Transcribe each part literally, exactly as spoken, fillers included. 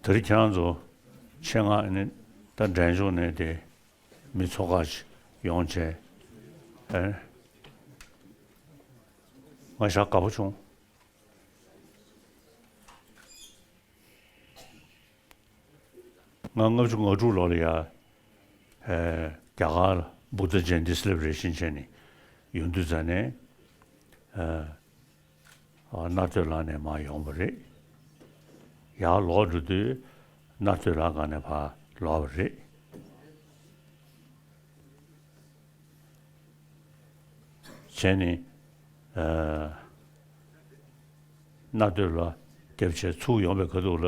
དེ་རིང་ཁྱེད་རང་ཚོ་ཆེད་མངགས་ནས་ད་འབྲས་ལྗོངས་ནས་དེ་མི་ཚོགས་ཁག་ཅིག་ཡོང་བྱས། ཨེ། ང་ཞག་དགའ་པོ་བྱུང་། ང་ལྔ་བཅུ་ང་དྲུག་ལོ་ལ་ཡ། ཨེ། རྒྱ་གར་ལ་Buddha Jayanti Celebration བྱས་ནས་ཡོང་དུས་ཙ་ནས། ཨེ། ཨ། རྣ་སྟོད་ལ་ནས་མར་ཡོང་བ་རེད། ཡར་ལོག་འགྲོ་དུས་རྣ་སྟོད་ལ་སྒང་ནས་ཕར་ལོག་པ་རེད། བྱས་ནས། ཨ། རྣ་སྟོད་ལ་རྒྱབ་བྱས་ཚུར་ཡོང་བའི་ཁ་ཐུག་ལ་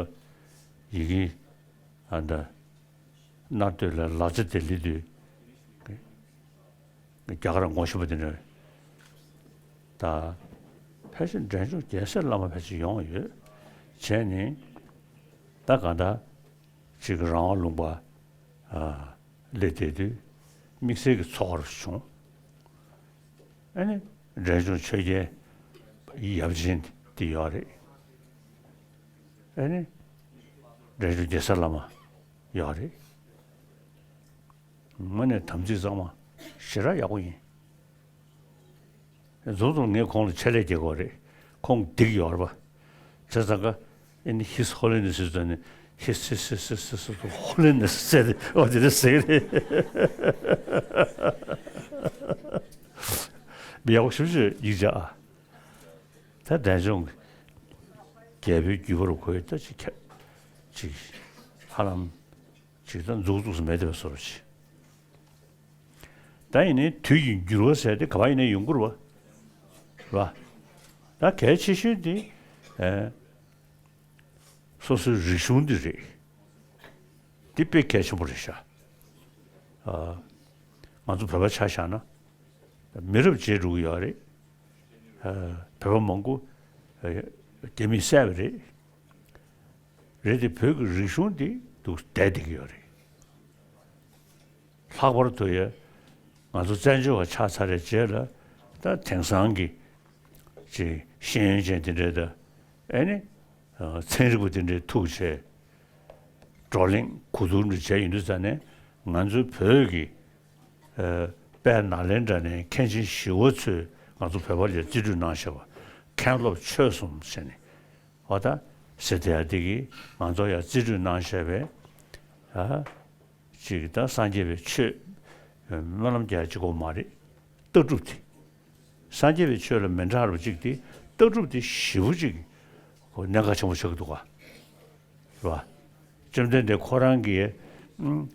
ཡི་གེ། ཨ། ད་རྣ་སྟོད་ལ་ལ་ཙ་དེ་ལི་དུས། རྒྱ་གར་ངོ་ཤེས་པ་དེ་འདྲ། ད་ཕལ་ཆེར་འབྲས་ལྗོངས་རྒྱལ་སྲས་བླ་མ་ཕལ་ཆེར་ཡོང་ཡོད། བྱས་ནས་ད་གང་ལྟར་ཅིག་རང་དབང་ལུང་པ། ཨ། ལ་བསྡད་དུས་དམིགས་བསལ་གྱི་ཚོར་བ་བྱུང་། ཨ་ནི་འབྲས་ལྗོངས་ཆོས་རྒྱལ་ཡབ་ཆེན་དེ་ཡོད་རེད། ཨ་ནི་འབྲས་ལྗོངས་རྒྱལ་སྲས་བླ་མ་ཡོད་རེད། དངོས་གནས་དམ་ཚིག་གཙང་མ་ཞེ་དྲག་ཡག་པོ་ཡིན། རྫོང་དུ་ངས་ཁོང་ལ་ཆེད་ལས་རྒྱག་གི་རེད། ཁོང་སྡིག་ཡོད་རེད་པ། བྱས་ཙང་ཀ་ཨ་ནི་His Holiness ཟེར་ནས། His His His His His Holiness ཟེར་ཏེ་འོ་དེ་འདྲ་ཟེར་གི་རེད། མི་ཡག་པོ་ཞེ་པོ་ཅིག་ཡིན་ཅག་ཨ། ད་འབྲས་ལྗོངས་རྒྱལ་པོའི་རྒྱུད་པ་རུ་ཁོས་ད་ཅིག་ཁྱབ་ཅིག་ཧ་ལམ་ཅིག་ད་འཛུགས་འཛུགས་སུ་མེད་བསྡད་པའི་བཟོ་འདྲ་ཅིག་ད་ཡིན་ནའི་དུས་ཀྱི་འགྱུར་བ་ཟེར་དེ་ག་པར་ཡིན་ནའི་ཡོང་གི་རེད་པ། རེད་པ། ད་གལ་ཆེ་ཤོས་དེ། ཨེ། སོ་སོའི་རིག་གཞུང་འདི་རེད། འདི་དཔེ་གལ་ཆེན་པོ་རེད་ཤག་ཨ། ང་ཚོ་བོད་པ་ཆ་བཞག་ན། མི་རབས་བརྗེ་འགྲོ་གི་ཡོད་རེད། ཨ། བོད་པ་མང་པོ། ཨ། རྒྱ་མིས་བསད་པ་རེད། རེད་དེ་བོད་ཀྱི་རིག་གཞུང་འདི་འདུག་བསྡད་བསྡད་ཀྱི་ཡོད་རེད། ལྷག་པར་དུ་ཡ། ང་ཚོ་བཙན་བྱོལ་བ་ཆགས་ཚར་བའི་རྗེས་ལ། ད་དེང་སང་གི་ཅིག་ཤེས་ཡོན་ཅན་དེ་འདྲས་དང་། ཨེ་ནི། ཨ། ཚན་རིག་པ་དེ་འདྲས་ཐུག་བྱས། བགྲོ་གླེང་གོ་བསྡུར་འདྲ་བྱས་ཡོང་དུས་ཙ་ནས་ང་ཚོའི་བོད་ཀྱི། ཨ། དཔལ་ནཱ་ལེནྡྲ་ནས་མཁན་ཆེན་ཞི་བ་འཚོས་ང་ཚོ་བོད་པ་ལ་རྩིས་སྤྲོད་གནང་བཞག་པ། མཁན་སློབ་ཆོས་གསུམ་ཟེར་ནས། འོ་ད་ཟེར་དེ་ཡ་དེ་གིས་ང་ཚོ་ཡ་རྩིས་སྤྲོད་གནང་བཞག་པའི། ཨ། ཅིག་ད་སངས་རྒྱས་པའི་ཆོས་སྨོན་ལམ་རྒྱག་གཅིག་པོ་མ་རེད། ལྟ་གྲུབ་དེ། སངས་རྒྱས་པའི་ཆོས་ལ་མི་འདྲ་བ་ཅིག་དེ་ལྟ་གྲུབ་དེ་ཞེ་པོ་ཅིག་གོ་གནད་འགག་ཆེན་པོ་ཆགས་ཀྱི་འདུག་ག། རེད་པ། བཅོམ་ལྡན་འདས་ཁོ་རང་གིས། ཨ།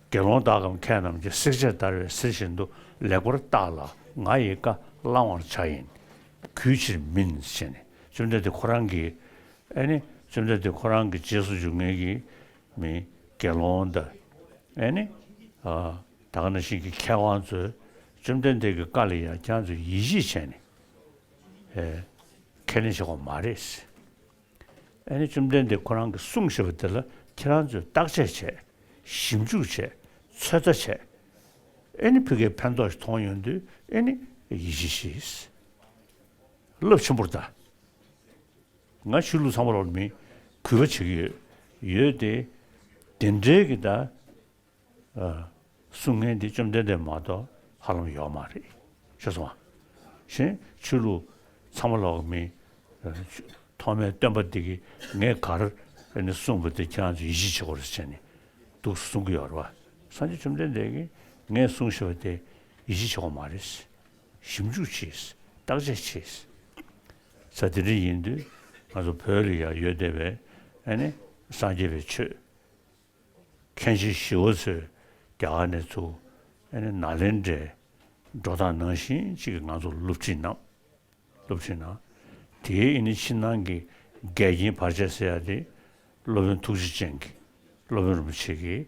དགེ་སློང་དག་གམ་མཁས་རྣམས་ཀྱིས། བསྲེགས་བཅད་བརྡར་བའི་གསེར་བཞིན་དུ། ལེགས་པར་བརྟགས་ལ་ང་ཡི་བཀའ་བླང་བར་བྱ་ཡིན། གུས་ཕྱིར་མིན་ཟེར་ནས་བཅོམ་ལྡན་འདས་ཁོ་རང་གིས། ཨེ་ནི་བཅོམ་ལྡན་འདས་ཁོ་རང་གི་རྗེས་སུ་འཇུག་མཁན་གྱི་མི་དགེ་སློང་དང་། ཨེ་ནི། ཨ། ད་ག་ནང་བཞིན་གྱི་མཁས་དབང་ཚོས་བཅོམ་ལྡན་འདས་ཀྱི་བཀའ་ལ་ཡང་ཁྱེད་ཚོས་ཡིད་ཆེས་བྱས་ནས། ཨེ། ཁས་ལེན་བྱེད་དགོས་མ་རེད། ཨེ་ནི་བཅོམ་ལྡན་འདས་ཁོ་རང་གིས་གསུངས་བཞག་པ་དེ་ལ་ཁྱེད་རང་ཚོས་བརྟག་དཔྱད་བྱས། ཞིབ་འཇུག་བྱས། ཚོད་ལྟ་བྱས། ཨེ་ནི་ཕ་གིར་ཕན་ཐོགས་ཤིག་མཐོང་ཡོང་དུས་ཨེ་ནི་ཡིད་ཆེས་བྱེད། རླབས་ཆེན་པོ་རེད་ད། ང་ཆོས་ལུགས་ཚང་མ་ལོག་མི་གུས་པ་བྱེད་ཀྱི་ཡོད། ཡོད་དེ། དེ་འདྲའི་གི་ད། ཨ། གསུང་མཁན་དེ་བཅོམ་ལྡན་འདས་མ་གཏོགས་ཧ་ལམ་ཡོད་མ་རེད། ཤེས་སོང་ང་། གཞན་ཆོས་ལུགས་ཚང་མ་ལོག་མི། ཨ། ཐོག་མའི་སྟོན་པ་འདི་གིས་ངས་ག་རེ་ནས་གསུངས་པ་དེ་ཁྱེད་རང་ཚོས་ཡིད་ཆེས་བྱེད་དགོས་རེད་ཟེར་ནས་འདུག་གསུང་གི་ཡོད་རེད་པ། སངས་རྒྱས་བཅོམ་ལྡན་འདས་ཀྱིས་ངས་གསུངས་བཞག་པ་དེ་ཡིད་ཆེས་བྱེད་དགོས་མ་རེད། ཞིབ་འཇུག་བྱེད། བརྟག་དཔྱད་བྱེད། ས་དེ་འདྲ་ཡིན་དུས་ང་ཚོ་བོད་ལ་ཡང་ཡོད་བསྡད་པའི། ཨ་ནི་སངས་རྒྱས་པའི་ཆོས། མཁན་ཆེན་ཞི་བ་འཚོས་རྒྱ་གར་ནས་ཚུར། ཨ་ནི་ནཱ་ལེནྡྲའི་འགྲོ་སྟངས་ནང་བཞིན་ཅིག་གི་ང་ཚོར་སློབ་ཁྲིད་གནང་། སློབ་ཁྲིད་གནང་། དེའི་ཨ་ནི་ཕྱི་ནང་གི་འགལ་རྐྱེན་བར་ཆད་ཟེར་ཡ་དེ། སློབ་དཔོན་ཐུགས་རྗེ་ཅན་གྱི་སློབ་དཔོན་རིན་པོ་ཆེ་གིས་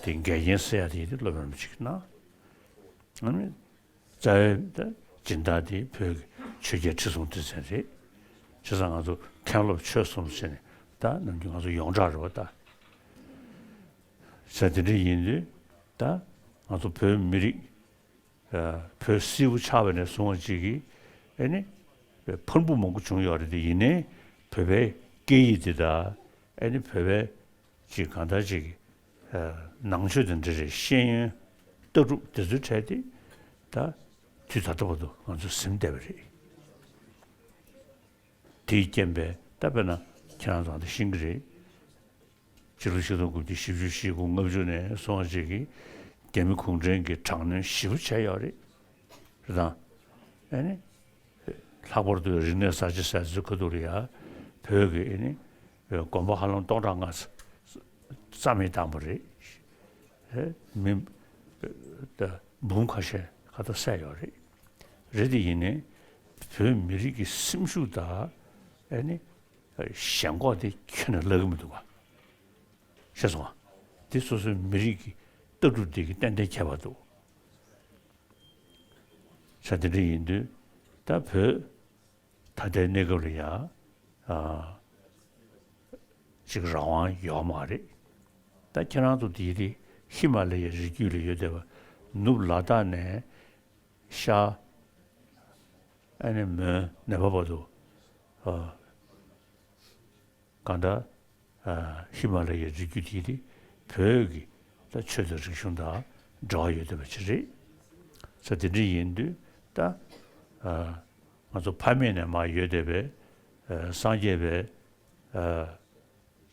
དེ་འགལ་རྐྱེན་སེལ་ཡ་དེ་ཡིན་དུས་སློབ་དཔོན་རིན་པོ་ཆེ་གིས་གནང་། ཨ་ནི་རྩ་བའི་ད་སྦྱིན་བདག་དེ་བོད་ཀྱི་ཆོས་རྒྱལ་ཁྲི་སྲོང་ལྡེ་བཙན་རེད། བྱས་ཙང་ང་ཚོ་མཁན་སློབ་ཆོས་གསུམ་ཟེར་ནས་ད་ནམ་རྒྱུན་ང་ཚོ་ཡོངས་གྲགས་རེད་བ་ད། ཟེར་དེ་འདྲ་ཡིན་དུས་ད་ང་ཚོ་བོད་མི་རིགས་བོད་སིལ་བུ་ཆགས་པ་ནས་བཟུང་བ་ཅིག་གིས་ཨེ་ནི་ཕུར་འབུ་མང་པོ་བྱུང་ཡོད་རེད་དེ། ཡིན་ནའི་བོད་པའི་སྐད་ཡིག་འདི་དང་ཨེ་ནི་བོད་པའི་ཅིག་གང་ལྟར་ཅིག་ནང་ཆོས་དང་འབྲེལ་བའི་ཤེས་ཡོན་ལྟ་གྲུབ་དེ་ཚོའི་གྲས་དེ་ད་དུས་ད་ལྟ་བར་དུ་ང་ཚོས་ཟིན་བསྡད་པ་རེད། དེའི་རྐྱེན་པས་ད་དཔེར་ན་ཁྱེད་རང་ཚོ་འདི་ཤེས་ཀྱི་རེད། སྤྱི་ལོ་ཆིག་སྟོང་དགུ་བརྒྱ་བཞི་བཅུ་ཞེ་དགུ་ལྔ་བཅུ་ནས་སོང་བ་ཅིག་གི་རྒྱ་མི་གུང་ཁྲན་གྱིས་དྲག་གནོན་ཞེ་པོ་བྱས་ཡོད་རེད། རེད་དང་། ཨ་ནི། ལྷག་པར་དུ་རིག་གནས་གསར་བརྗེ་ཟེར་ཚོའི་ཁ་ཐུག་ལ་ཡ། བོད་ཀྱི་ཨ་ནི། དགོན་པ་ཧ་ལམ་སྟོང་ཕྲག་ལྔ་རྩ་མེད་བཏང་བ་རེད། ཨེ། མི། ད་འབུམ་ཁ་ཤས་ཁ་ཐུག་བསད་ཡོད་རེད། རེད་དེ་ཡིན་ནའི། བོད་མི་རིགས་ཀྱི་སེམས་ཤུགས་དང་། ཨ་ནི། ཞེན་ཁོག་དེ་ཁྱོན་ནས་བརླག་གི་མི་འདུག་ག་ཤེས་སོང་ང་། འདི་སོ་སོའི་མི་རིགས་ཀྱི་ལྟ་གྲུབ་དེ་གི་ཏན་ཏན་ཁྱད་པར་འདུག་ས་དེ་འདྲ་ཡིན་དུས་ད་བོད་ད་ལྟའི་གནས་སྐབས་ལ་ཡང་ཨ་ཅིག་རང་དབང་ཡོད་མ་རེད། ད་ཁྱེད་རང་ཚོ་དེའི་རིགས་ཧི་མ་ལ་ཡའི་རི་རྒྱུད་ལ་ཡོད་བསྡད་པ་ནུབ་ལ་དྭགས་ནས་ཤར་ཨ་ནི་མོན་ནེ་པ་བར་དུ་ཨ། གང་ལྟར། ཧི་མ་ལ་ཡའི་རི་རྒྱུད་དེ་དེ་བོད་ཀྱི་ད་ཆོས་དང་རིག་གཞུང་དང་འབྲེལ་བ་ཡོད་བསྡད་པ་ཅིག་རེད། ས་དེ་འདྲ་ཡིན་དུས་ད་ང་ཚོ་ཕ་མེས་ནས་མར་ཡོད་བསྡད་པའི་སངས་རྒྱས་པའི་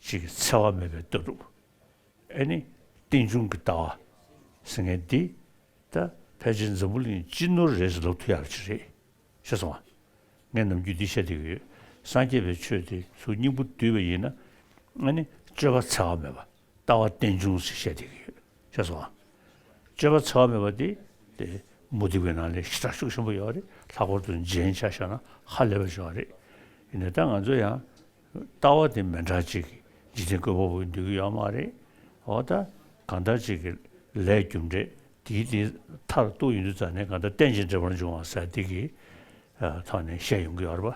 ཅིག་འཚེ་བ་མེད་པའི་ལྟ་གྲུབ། ཨེ་ནི། རྟེན་འབྱུང་གི་ལྟ་བ་ཟེར་མཁན་འདི་ད་ཕལ་ཆེར་འཛམ་བུ་གླིང་སྤྱི་ནོར་རེད་ཟེར་ལབ་ཐུབ་ཡག་ཅིག་རེད། ཤེས་སོང་ང་། ངས་ནམ་རྒྱུན་འདི་བཤད་བསྡད་ཀྱི་ཡོད། སངས་རྒྱས་པའི་ཆོས་དེ་ཚུར་སྙིང་པོ་བསྡུས་པ་ཡིན་ན། ཨ་ནི་སྤྱོད་པ་འཚེ་བ་མེད་པ་ལྟ་བ་རྟེན་འབྱུང་ཟེར་བཤད་བསྡད་ཀྱི་ཡོད། ཤེས་སོང་ང་། སྤྱོད་པ་འཚེ་བ་མེད་པ་དེ་དེ་མུ་སྟེགས་པའི་ནང་ལས་ཞེ་དྲག་ཤུགས་ཆེན་པོ་ཡོད་རེད། ལྷག་པར་དུ་རྗེན་ཆ་བཞག་ན་ཧ་ལས་པ་ཞིག་ཡོད་རེད། ཡིན་ནའི་ད་ང་ཚོ་ཡང་ལྟ་བ་དེ་མི་འདྲ་ཅིག་འཇིག་རྟེན་བཀོད་པ་པོ་འདུས་ཀྱི་ཡོད་མ་རེད། འོ་ད་གང་ལྟར་ཅིག་གི་ལས་རྒྱུ་འབྲས་དེའི་དེ་མཐར་གཏུགས་ཡོང་དུས་ཙ་ནས་གང་ལྟར་རྟེན་ཅིང་འབྲེལ་བར་འབྱུང་བ་ཟེར་དེ་གི་ཐོག་ནས་བཤད་ཡོང་གི་ཡོད་རེད་པ།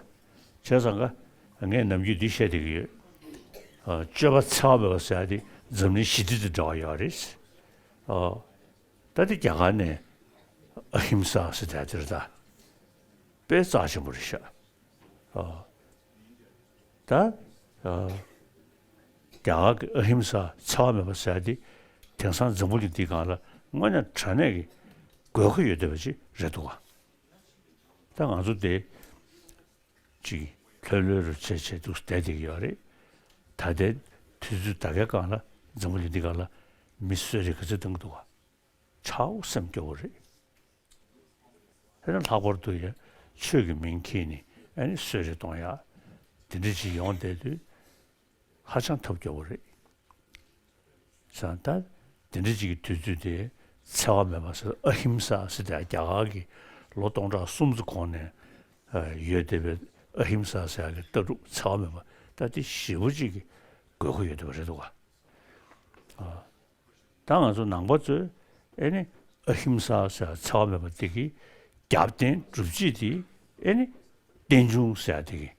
བྱས་ཙང་ཀ་ངས་ནམ་རྒྱུན་འདི་བཤད་བསྡད་ཀྱི་ཡོད། སྤྱོད་པ་འཚེ་བ་མེད་པ་ཟེར་ཡ་དེ་འཛམ་གླིང་ཞི་བདེ་དང་འབྲེལ་བ་ཡོད་རེད། ད་དེ་རྒྱ་གར་ནས་ཨ་ཧིམ་ས་ཟེར་ཡ་དེ་རེད་ད། དཔེ་རྩ་ཆེན་པོ་རེད་ཤག་ད། རྒྱ་གར་གྱི་ཨ་ཧིམ་ས་འཚེ་བ་མེད་པ་ཟེར་ཡ་དེ་དེང་སང་འཛམ་བུ་གླིང་འདིའི་སྒང་ལ་དངོས་གནས་དྲང་གནས་ཀྱི་དགོས་མཁོ་ཡོད་བསྡད་པ་ཅིག་རེད་འདུག་ག་ད་ང་ཚོ་དེ་ཅིག་ལྷོད་ལྷོད་རུ་བྱས་བྱས་འདུག་བསྡད་བསྡད་ཀྱི་ཡོད་རེད། ད་ལྟའི་དུས་ཚོད་ད་གའི་སྒང་ལ་འཛམ་བུ་གླིང་འདིའི་སྒང་ལ་མི་གསོད་རེས་ག་ཚོད་བཏང་གི་འདུག་ག་ཆའོ་སེམས་སྐྱོ་བོ་རེད། དེ་ནས་ལྷག་པར་དུ་ཡང་ཆོས་ཀྱི་མིང་འཁྱེར་ནས་ཨ་ནི་གསོད་རེས་གཏོང་ཡག་དེ་འདྲ་ཅིག་ཡོང་བསྡད་དུས་ཧ་ཅང་ཐབས་སྐྱོ་བོ་རེད། བྱས་ཙང་ད་དེ་འདྲ་ཅིག་གི་དུས་ཚོད་དེ་འཚེ་བ་མེད་པ་ཟེར་ཨ་ཧིམ་ས་ཟེར་དེ་རྒྱ་གར་གྱི་ལོ་སྟོང་ཕྲག་གསུམ་ཙམ་གོང་ནས་ཡོད་བསྡད་པའི་ཨ་ཧིམ་ས་ཟེར་ཡག་གི་ལྟ་གྲུབ་འཚེ་བ་མེད་པ་ད་དེ་ཞེ་པོ་ཅིག་གི་དགོས་མཁོ་ཡོད་བསྡད་པ་རེད་འདུག་ག་ད་ང་ཚོ་ནང་པ་ཚོས་ཨེ་ནི་ཨ་ཧིམ་ས་ཟེར་འཚེ་བ་མེད་པ་དེ་གི་རྒྱབ་རྟེན་སྒྲུབ་བྱེད་དེ་ཨེ་ནི་རྟེན་འབྱུང་ཟེར་དེ་གི་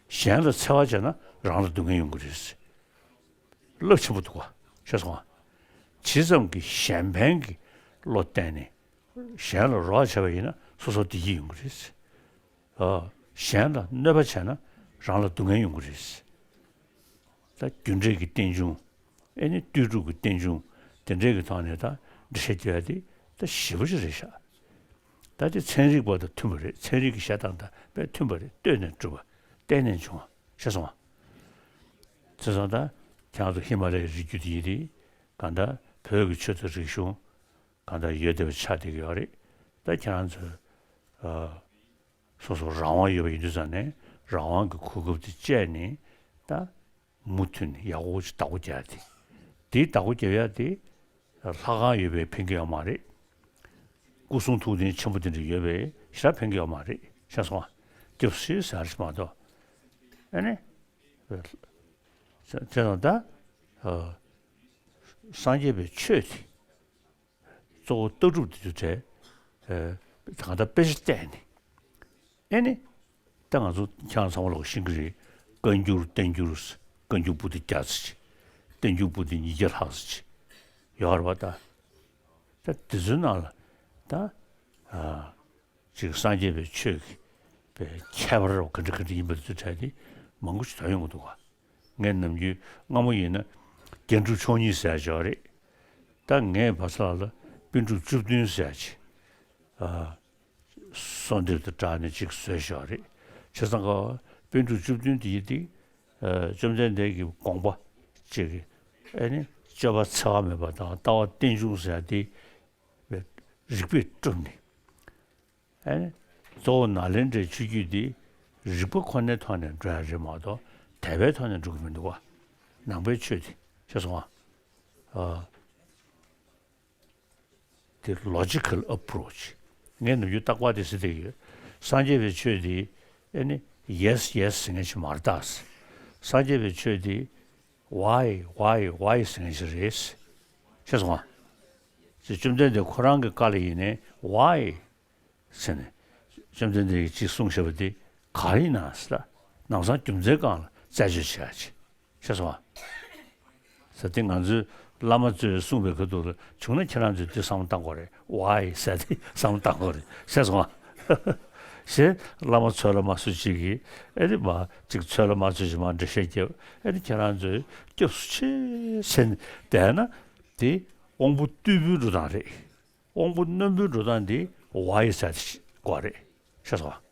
གཞན་ལ་འཚེ་བ་བྱས་ན་རང་ལ་སྡུག་བསྔལ་ཡོང་གི་རེད། རླབས་ཆེན་པོ་འདུག་ག་ཤེས་སོང་ང་། ཇི་ཙམ་གྱི་གཞན་ཕན་གྱི་བློ་བརྟེན་ནས་གཞན་ལ་རོགས་བྱས་པ་ཡིན་ན་སོ་སོ་བདེ་སྐྱིད་ཡོང་གི་རེད། གཞན་ལ་གནོད་པ་བྱས་ན་རང་ལ་སྡུག་བསྔལ་ཡོང་གི་རེད། ད་རྒྱུ་འབྲས་ཀྱི་རྟེན་འབྱུང་། ཨེ་ནི་ལྟོས་གྲུབ་ཀྱི་རྟེན་འབྱུང་དེ་འདྲའི་གི་ཐོག་ནས་ད་འགྲེལ་བཤད་རྒྱག་ཡ་དེ་ད་ཞེ་པོ་ཅིག་རེད་ཤག་ད་དེ་ཚན་རིག་པ་དང་མཐུན་པ་རེད། ཚན་རིག་གི་བཤད་སྟངས་དང་དཔེ་མཐུན་པ་རེད། ལྟོས་ནས་གྲུབ་པ། བརྟེན་ནས་བྱུང་བ། ཤེས་སོང་ང་། བྱས་ཙང་ད་ཁྱེད་རང་ཚོ་ཧི་མ་ལ་ཡའི་རི་རྒྱུད་དེ་ཡིན་དེ་གང་ལྟར་བོད་ཀྱི་ཆོས་དང་རིག་གཞུང་གང་ལྟར་ཡོད་བསྡད་པ་ཆགས་བསྡད་ཀྱི་ཡོད་རེད། ད་ཁྱེད་རང་ཚོས་སོ་སོ་རང་དབང་ཡོད་པ་ཡིན་དུས་ཙང་ནས་རང་དབང་གི་གོ་སྐབས་དེ་སྤྱད་ནས་ད་མུ་མཐུད་ནས་ཡག་པོ་ཅིག་བདག་པོ་རྒྱག་ཡ་དེ། དེའི་བདག་པོ་རྒྱག་ཡ་དེ་ལྷ་ཁང་ཡོད་པས་ཕན་གྱི་ཡོད་མ་རེད། སྐུ་གསུང་ཐུགས་རྟེན་ཆེན་པོ་དེ་འདྲ་ཡོད་པས་ཞེ་དྲག་ཕན་གྱི་ཡོད་མ་རེད། ཤེས་སོང་ང་། སྐྱབས་སུ་མཆི་ཟེར་ཡ་ཞིག་མ་གཏོགས། ཨ་ནི། བྱས་ཙང་ད་ ཨ། སངས་རྒྱས་པའི་ཆོས་དེ་གཙོ་བོ་ལྟ་གྲུབ་དེ་ཚོ་གྲས། ཨ། ད་ལྟ་དཔེ་ཆ་བལྟས་ནས། ཨེ་ནི། ད་ང་ཚོ་ཁྱེད་རང་ཚང་མ་ལོག་ཤེས་ཀྱི་རེད། བཀའ་འགྱུར་བསྟན་འགྱུར། བཀའ་འགྱུར་པོ་ཏི་བརྒྱ་ཙམ་ཅིག་བསྟན་འགྱུར་པོ་ཏི་ཉིས་བརྒྱ་ལྷག་ཙམ་ཅིག་ཡོད་རེད་པ་ད། ད་དེ་ཚོའི་ནང་ལ་ད། ཨ། ཅིག་སངས་རྒྱས་པའི་ཆོས་ཀྱི་པའི་ཁྱད་པར་ག་འདྲ་ག་འདྲ་ཡིན་པ་དེ་ཚོ་གྲས་དེ་མང་པོ་ཞིག་ཐོན་ཡོང་གི་འདུག་ག། ངས་ནམ་རྒྱུན་སྔ་མོ་ཡིན་ན་རྒྱན་དྲུག་མཆོག་གཉིས་ཟེར་ཡག་ཅིག་ཡོད་རེད། ད་ངས་བར་ས་ལ་པཎ་གྲུབ་བཅུ་བདུན་ཟེར་ཡག་ཅིག་ཨ། གསོལ་འདེབས་དང་སྦྲགས་ནས་ཅིག་བཟོས་བཞག་རེད། བྱས་ཙང་ཀ་པཎ་གྲུབ་བཅུ་བདུན་དེ་ཡི་དེ། ཨ། བཅོམ་ལྡན་འདས་ཀྱི་དགོངས་པ་ཅིག་ཨེ་ནི་སྤྱོད་པ་འཚེ་བ་མེད་པ་དང་ལྟ་བ་རྟེན་འབྱུང་ཟེར་ཡག་དེ་རིགས་པས་བསྒྲུབས་ནས། ཨེ་ནི་གཙོ་བོ་ནཱ་ལེནྡྲའི་ཆོས་བརྒྱུད་འདི་རིགས་པ་ཁོ་ནའི་ཐོག་ནས་འགྲོ་ཡག་རེད་མ་གཏོགས་དད་པའི་ཐོག་ནས་འགྲོ་གི་མི་འདུག་ག། ནང་པའི་ཆོས་དེ། ཤེས་སོང་ང་། ཨ། དེ་logical approach། ངས་ནམ་རྒྱུན་རྟག་པར་དེ་ཟེར་བསྡད་ཀྱི་ཡོད། སངས་རྒྱས་པའི་ཆོས་དེ་ཨེ་ནི་yes yes ཟེར་མཁན་ཞིག་མ་རེད་ད། སངས་རྒྱས་པའི་ཆོས་དེ་why why why ཟེར་མཁན་ཞིག་རེད། ཤེས་སོང་ང་། ཅེས་བཅོམ་ལྡན་འདས་ཁོ་རང་གི་བཀའ་ལ་ཡིན་ནའི་why ཟེར་ནས། བཅོམ་ལྡན་འདས་ཀྱིས་ཅིག་གསུངས་བཞག་པ་དེ་ག་རེ་ཡིན་ན་ཟེར་ལ། ལམ་སང་རྒྱུ་མཚན་སྒང་ལ་རྩད་གཅོད་བྱེད་ཡག་ཅིག་ཤེས་སོང་ང་། ཟེར་དེ་ང་ཚོའི་བླ་མ་ཚོས་གསུངས་པའི་ཁ་ཐུག་ལ་བྱུང་ན་ཁྱེད་རང་ཚོས་དེ་བསམ་བློ་བཏང་དགོས་རེད། why ཟེར་དེ་བསམ་བློ་བཏང་དགོས་རེད། ཤེས་སོང་ང་། ཞེས་བླ་མ་ཚོ་ལ་མ་སུ་ཅིག་གིས་ཨེ་དེ་མ་ཅིག་ཚོ་ལ་མ་ཚོ་ཅིག་མ་འགྲེལ་བཤད་རྒྱབ། ཨེ་དེ་ཁྱེད་རང་ཚོས་སྐྱབས་སུ་མཆི་ཟེར་ནས་བསྡད་ན་དེ་དབང་པོ་རྟུལ་པོའི་འགྲོ་སྟངས་རེད། དབང་པོ་རྣོན་པོའི་འགྲོ་སྟངས་འདི་why ཟེར་དགོས་རེད། ཤེས་སོང་ང་།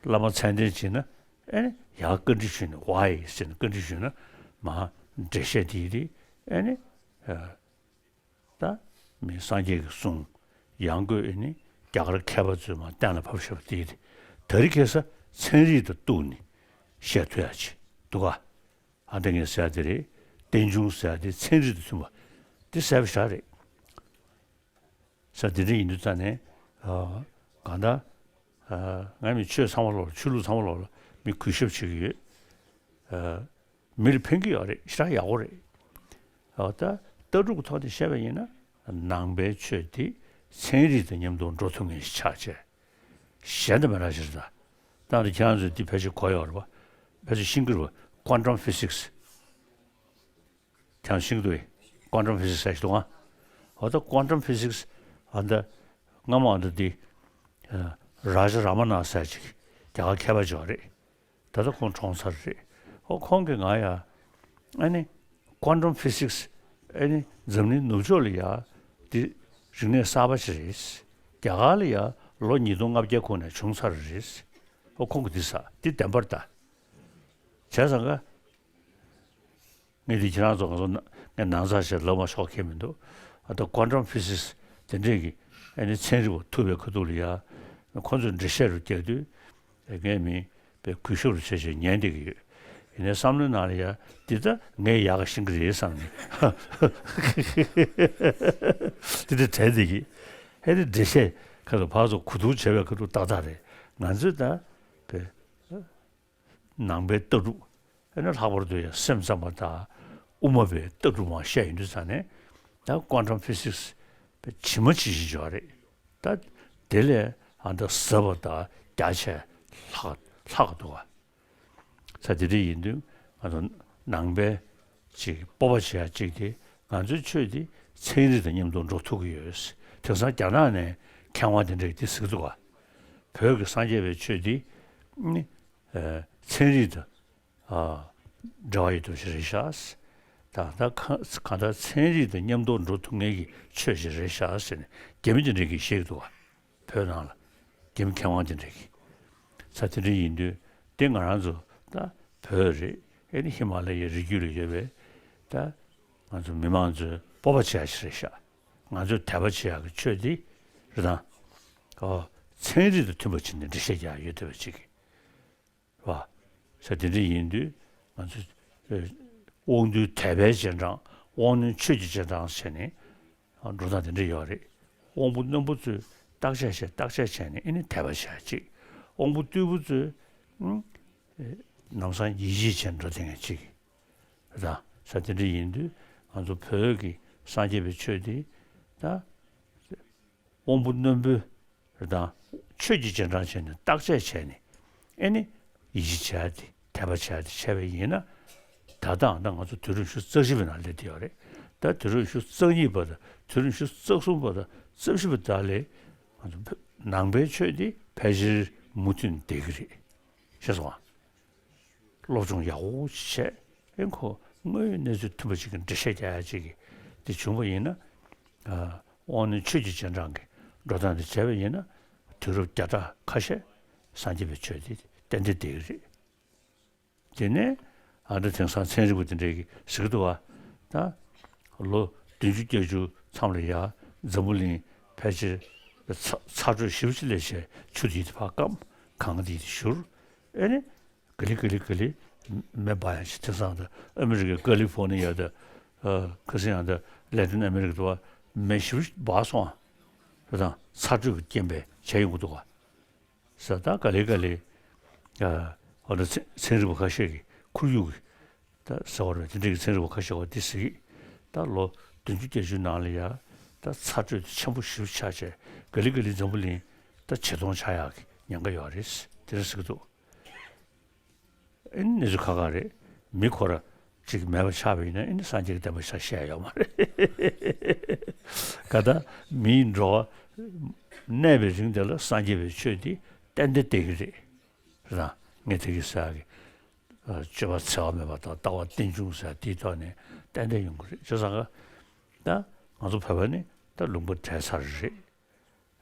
བླ་མ་མཚན་ལྡན་བྱས་ན་ཨེ་ནི་ཡར་བཀའ་འདྲི་ཞུས་ནས་why ཟེར་ནས་བཀའ་འདྲི་ཞུས་ན་མར་འགྲེལ་བཤད་དེ་ཡི་དེ་ཨེ་ནི། ཨ། ད་མི་སངས་རྒྱས་ཀྱི་གསུང་ཡང་སྒོས་ཨེ་ནི་རྒྱ་གར་མཁས་པ་ཚོས་མར་གཏན་ལ་ཕབ་བཞག་པ་དེ་ཡི་དེ། དེ་རིང་ཁ་སང་ཚན་རིག་དང་གཏུགས་ནས་བཤད་ཐུབ་ཡག་ཅིག་འདུག་ག། ཨ། ད་ངས་ཟེར་ཡག་དེ་རེད། རྟེན་འབྱུང་ཟེར་ཡག་དེ་ཚན་རིག་དང་མཐུན་པ་དེ་གསལ་པོ་ཞེ་དྲག་རེད། ས་དེ་འདྲ་ཡིན་དུས་ཙང་ནས། ཨ། གང་ལྟར། ཨ། ང་མི་ཆོས་ཚང་མ་ལོག་ལ། ཆོས་ལུགས་ཚང་མ་ལོག་ལ་མི་གུས་ཞབས་བྱེད་ཀྱི་ཡོད། ཨ། མི་ལ་ཕན་གྱི་ཡོད་རེད། ཞེ་དྲག་ཡག་པོ་རེད། ཨ། ད་ལྟ་གྲུབ་ཀྱི་ཐོག་ནས་བཤད་པ་ཡིན་ན་ནང་པའི་ཆོས་དེ་ཚན་རིག་དང་མཉམ་དུ་འགྲོ་ཐུབ་མཁན་ཞིག་ཆགས་བྱས། གཞན་དང་མི་འདྲ་ཞིག་རེད་ད། ད་འདི་ཁྱེད་རང་ཚོས་འདི་ཕལ་ཆེར་གོ་ཡོད་རེད་པ། ཕལ་ཆེར་ཤེས་ཀྱི་རེད་པ། Quantum physics། ཁྱེད་རང་ཤེས་ཀྱི་འདུག་གས། Quantum physics ཟེར་ཞིག་འདུག་ཨ། འོ་ད་quantum physics ཨ་ད་སྔ་མོ་ཨ་ད་འདི། ཨ། རཱ་ཇ་རཱ་མ་ན་ཟེར་ཅིག་རྒྱ་གར་མཁས་པ་ཅིག་ཡོད་རེད། ད་ལྟ་ཁོང་གྲོངས་ཚར་རེད། ཨོ་ཁོང་གིས་ང་ཡ། ཨ་ནི། Quantum physics ཨ་ནི་འཛམ་གླིང་ནུབ་ཕྱོགས་ལ་ཡ། འདི་རིག་གནས་གསར་པ་ཞིག་རེད། རྒྱ་གར་ལ་ཡ་ལོ་ཉིས་སྟོང་ལྔ་བརྒྱ་གོང་ནས་བྱུང་ཚར་རེད། ཨོ་ཁོང་གིས་འདི་ཟེར། འདི་བདེན་པ་རེད་ད། བྱས་ཙང་ཀ། ངས་འདི་ཁྱེད་རང་ཚོ་ག་ཚོད་ན་ངས་ནང་ཚགས་བྱས་ལབ་མ་ཆོག་མཁན་མི་འདུག་ཨ་ད་quantum physics དེ་འདྲས་ཀྱི་ཨ་ནི་ཚན་རིག་པ་ཐུག་པའི་ཁ་ཐུག་ལ་ཡ། ཁོ་ཚོས་འགྲེལ་བཤད་རུ་བརྒྱབ་དུས། ངས་མི་དཔེ་གུས་ཞབས་རུ་བྱས་བྱས་ཉན་བསྡད་ཀྱི་ཡོད། ཡིན་ནའི་བསམ་བློའི་ནང་ལ་ཡ། འདི་ད་ངས་ཡག་ག་ཤེས་ཀྱི་རེད་བསམ་ནས། འདི་འདྲ་དྲན་བསྡད་ཀྱི། ཨ་ནི་འགྲེལ་བཤད་ཁ་ཐུག་ཕར་ཚུར་གོ་བསྡུར་བྱས་པའི་ཁ་ཐུག་ཏག་ཏག་རེད། ང་ཚོས་ད་དཔེ། ནང་པའི་ལྟ་གྲུབ། ཨ་ནི་ལྷག་པར་དུ་ཡང་སེམས་ཙམ་པ་དང་དབུ་མ་པའི་ལྟ་གྲུབ་མར་བཤད་ཡོང་དུས་ཙང་ནས། ད་quantum physics དཔེ་ཇི་མ་ཇི་བཞིན་བརྗོད་པ་རེད། ད་དེ་ལས་ཨ་ད་ཟབ་པ་དང་རྒྱ་ཆེ་ལྷག་ལྷག་འདུག་ག། ས་དེ་འདྲ་ཡིན་དུས་ང་ཚོ་ནང་པའི་ཅིག་སྤོབས་པ་བྱེད་ཡག་ཅིག་དེ། ང་ཚོའི་ཆོས་དེ་ཚན་རིག་དང་མཉམ་དུ་འགྲོ་ཐུབ་ཀྱི་ཡོད། དེང་སང་རྒྱ་ནག་ནས་མཁས་དབང་དེ་འདྲས་དེ་ཟེར་གྱི་འདུག་ག། བོད་ཀྱི་སངས་རྒྱས་པའི་ཆོས་དེ་ནི། ཨ། ཚན་རིག་དང་། ཨ། འབྲེལ་བ་ཡོད་པ་ཞིག་རེད་ཤག། ད་ལྟ་གང་ལྟར་ཚན་རིག་དང་མཉམ་དུ་འགྲོ་ཐུབ་མཁན་གྱི་ཆོས་ཤིག་རེད་ཤག་ཟེར་ནས་རྒྱ་མི་དེ་འདྲས་ཀྱིས་བཤད་ཀྱི་འདུག་ག། བོད་ནང་ལ་རྒྱ་མི་མཁས་དབང་དེ་འདྲས་ཀྱིས། ས་དེ་འདྲ་ཡིན་དུས་དེ་ང་རང་ཚོ་ད་བོད་རེད། ཨེ་ནི་ཧི་མ་ལ་ཡའི་རི་རྒྱུད་ལ་ཡོད་པའི་ད་ང་ཚོ་མི་མང་ཚོས་སྤོབས་པ་བྱེད་ཡག་ཞིག་རེད་ཤག། ང་ཚོས་དད་པ་བྱེད་ཡག་གི་ཆོས་འདི་རེད་དང་། ཨོ། ཚན་རིག་དང་མཐུན་པ་བྱས་ནས་འགྲེལ་བཤད་རྒྱག་ཡག་ཡོད་བསྡད་པ་ཅིག་རེད་པ། ས་དེ་འདྲ་ཡིན་དུས་ང་ཚོས། ཨེ། དབང་རྟུལ་དད་པའི་རྗེས་འབྲང་། དབང་རྣོན་ཆོས་ཀྱི་རྗེས་འབྲང་བྱས་ནས་འགྲོ་སྟངས་དེ་འདྲ་ཡོད་རེད། དབང་པོ་རྣོན་པོ་ཚོས་བརྟག་དཔྱད་བྱས། བརྟག་དཔྱད་བྱས་ནས་ཨེ་ནི་དད་པ་བྱེད་ཡག་ཅིག། དབང་པོ་རྟུལ་པོ་ཚོས། ཨ། ལམ་སང་ཡིད་ཆེས་བྱས་འགྲོ་བསྡད་མཁན་ཅིག། རེད་དང་། ས་དེ་འདྲ་ཡིན་དུས་ང་ཚོ་བོད་ཀྱི་སངས་རྒྱས་པའི་ཆོས་འདི་ད་དབང་པོ་རྣོན་པོས་རེད་དང་། ཆོས་ཀྱི་རྗེས་འབྲང་བྱས་ནས་བརྟག་དཔྱད་བྱས་ནས། ཨེ་ནི་ཡིད་ཆེས་བྱ་ཡ་དེ། དད་པ་བྱ་ཡ་དེ་བྱས་པ་ཡིན་ན། ད་ལྟའང་ད་ང་ཚོ་དུས་རབས་ཉི་ཤུ་རྩ་གཅིག་པའི་ནང་སླེབས་བསྡད་ཡོད་རེད། ད་དུས་རབས་ཉི་ཤུ་རྩ་གཉིས་པ་དང་དུས་རབས་ཉི་ཤུ་རྩ་གསུམ་པ་དང་རྩ་བཞི་པ་དག་ལས་ང་ཚོ་བོད་ནང་པའི་ཆོས་འདི་ཕལ་ཆེར་མུ་མཐུད་བསྡད་ཀྱི་རེད། ཤེས་སོང་ཨ། སློབ་སྦྱོང་ཡག་པོ་བྱས། ཨེ་ཁོ་དངོས་ཡོད་གནས་ཚུལ་མཐུན་པ་ཅིག་གི་འགྲེལ་བཤད་རྒྱག་ཡ་ཅིག་གི་དེ་བྱུང་བ་ཡིན་ན། ཨ། དབང་རྣོན་ཆོས་ཀྱི་རྗེས་འབྲང་གི་འགྲོ་སྟངས་དེ་བྱས་པ་ཡིན་ན། དུས་རབས་བརྒྱ་ཕྲག་ཁ་ཤས་སངས་རྒྱས་པའི་ཆོས་དེ་ཏན་ཏན་བསྡད་ཀྱི་རེད། དེ་ནས་ཨ་ད་དེང་སང་ཚན་རིག་པ་དེ་འདྲས་ཀྱིས་ཟེར་གྱི་འདུག་བ། ད་ལོ་བདུན་ཅུ་བརྒྱད་ཅུ་མཚམས་ལ་ཡ་འཛམ་བུ་གླིང་ཕལ་ཆེར་ཚ་ཚ་དྲོད་ཞེ་པོ་ཅིག་སླེབས་བྱས་ཆུ་དེ་ཕར་སྐམ། གངས་དེ་བཞུར། ཨེ་ནི། ག་ལེ་ག་ལེ་ག་ལེ། མེ་འབར་ཡང་ཞིག་དེང་སང་ད་ཨ་མི་རི་ཀའི་ཀ་ལི་ཧྥོ་ནི་ཡ་དང་། ཨ། ཁ་སང་ཡང་ད་ལེ་ཏིན་ཨ་མི་རི་ཀ་དུ་བ་མེ་ཞེ་པོ་འབར་སོང་། རེད་དང་། ཚ་དྲོད་ཀྱི་རྐྱེན་པས་བྱས་ཡོང་གི་འདུག་ག། ས་ད་ག་ལེ་ག་ལེ། ཨ། འོ་ན་ཚན་ཚན་རིག་པ་ཁ་ཤས་ཀྱིས་ཁོར་ཡུག་གི་ད་ཟེར་བ་རེད། དེ་འདྲའི་གི་ཚན་རིག་པ་ཁ་ཤས་པ་འདི་ཟེར་གི། ད་ལོ་བདུན་ཅུ་བརྒྱད་ཅུའི་ནང་ལ་ཡ་ད་ཚ་དྲོད་དེ་ཆེན་པོ་ཞེ་པོ་ཆགས་བྱས། ག་ལེ་ག་ལེ་འཛམ་བུ་གླིང་ད་ཇེ་ཐང་ཆགས་ཡག་གི་ཉེན་ཁ་ཡོད་རེད། དེ་འདྲ་ཟེར་གི་འདུག། ཨེ་ནི་གནས་ཚུལ་ཁག་ཁག་རེད། མི་ཁོ་ར་གཅིག་མེད་པ་ཆགས་པ་ཡིན་ན། ཨེ་ནི་སངས་རྒྱས་ཀྱི་བསྟན་པ་ཆགས་བཞག་ཡོད་མ་རེད། ག་ད་མིའི་འགྲོ་བ་གནས་པའི་རིང་དེ་ལ་སངས་རྒྱས་པའི་ཆོས་འདི་ཏན་ཏན་བསྡད་ཀྱི་རེད། རང་ངས་དེ་གི་ཟེར་གི། ཨ། སྤྱོད་པ་འཚེ་བ་མེད་པ་དང་ལྟ་བ་རྟེན་འབྱུང་ཟེར་དེའི་ཐོག་ནས་ཏན་ཏན་ཡོང་གི་རེད། བྱས་ཙང་ད་ང་ཚོ་བོད་པ་ནི་ད་ལུང་པ་བྲལ་ཚར་རེད།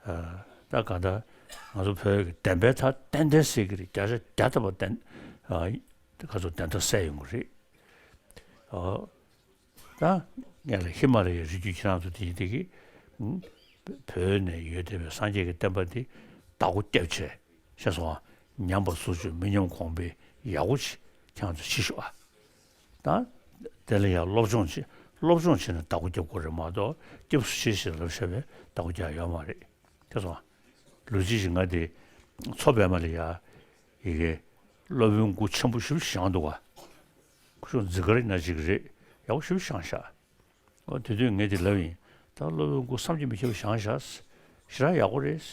ཨ། ད་གང་ལྟར་ང་ཚོ་བོད་ཀྱི་བདེན་པའི་མཐའ་ཏན་ཏན་གསལ་གྱི་རེད། བརྒྱ་ཆ་བརྒྱ་ཐམ་པ་བདེན། ཨ། ཁ་ཚོ་བདེན་མཐའ་གསལ་ཡོང་གི་རེད། ཨ། ད་ངས་ལ་ཧི་མ་ལ་ཡའི་རི་རྒྱུད་ཁྱེད་རང་ཚོ་དེ་ཡིན་དེ་གི། ཨུ། བོད་ནས་ཡོད་བསྡད་པའི་སངས་རྒྱས་ཀྱི་བསྟན་པ་འདི་བདག་པོ་རྒྱབ་བྱས། ཤེས་སོང་ཨ། ཉམས་པ་སོར་ཆུད་མི་ཉམས་གོང་འཕེལ་ཡག་པོ་ཅིག་ཁྱེད་རང་ཚོ་བྱེད་ཤོག་ཨ། ད་དེ་ལ་ཡང་སློབ་སྦྱོང་བྱེད། སློབ་སྦྱོང་བྱེད་ནས་བདག་པོ་རྒྱབ་དགོས་རེད་མ་གཏོགས། སྐྱབས་སུ་མཆི་ཞེས་ལབ་བྱས་པས་བདག་པོ་རྒྱག་ཡོད་མ་རེད། ཤེས་སོང་ཨ། ལོ་གཅིག་ཅིག་ང་དེ་མཚོ་པད་མ་ལ་ཡ་ཡི་གེ་སློབ་དཔོན་སྐུ་ཆེན་པོ་ཞེ་པོ་ཞིག་བཞེངས་འདུག་ག། སྐུ་ཞབས་ཛི་ག་རི་ན་ཅིག་རེད། ཡག་པོ་ཞེ་པོ་བཞེངས་ཤག། ཨོ། དེ་དུས་ངས་དེ་ལབ་ཡིན། ད་སློབ་དཔོན་སྐུ་བསམ་གྱིས་མི་ཁྱབ་པ་བཞེངས་ཤག། ཞེ་དྲག་ཡག་པོ་རེད།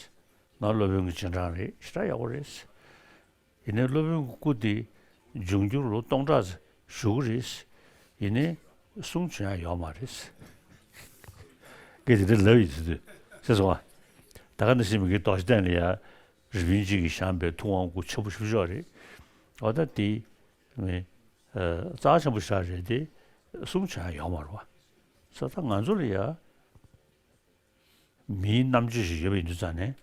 ང་སློབ་དཔོན་གྱི་རྗེས་འབྲང་རེད། ཞེ་དྲག་ཡག་པོ་རེད། ཡིན་ནའི་སློབ་དཔོན་གྱི་སྐུ་དེ་འབྱུང་འགྱུར་ལོ་སྟོང་ཕྲག་ཙམ་བཞུགས་ཀྱི་རེད། ཡིན་ནའི་གསུང་བྱུང་ཡག་ཡོད་མ་རེད། ངས་དེ་འདྲ་ལབ་ཡིན། དེ་དུས་ཟེར་སོང་བ། ད་ག་ནང་བཞིན་མི་གི་རྡོ་རྗེ་གདན་ལ་ཡ་རི་པིན་གཅིག་གིས་བཞེངས་པའི་ཐུབ་དབང་སྐུ་ཆེན་པོ་ཞེ་པོ་ཅིག་རེད། འོ། ད་དེ་ནི་ཨ། རྩ་ཆེན་པོ་ཞིག་རེད་དེ། གསུང་བྱུང་ཡག་ཡོད་མ་རེད་བ། ས་ད་ང་ཚོ་ལ་ཡ་མིའི་རྣམ་དཔྱོད་ཞིག་ཡོད་པ་ཡིན་དུས་ཙང་ནས།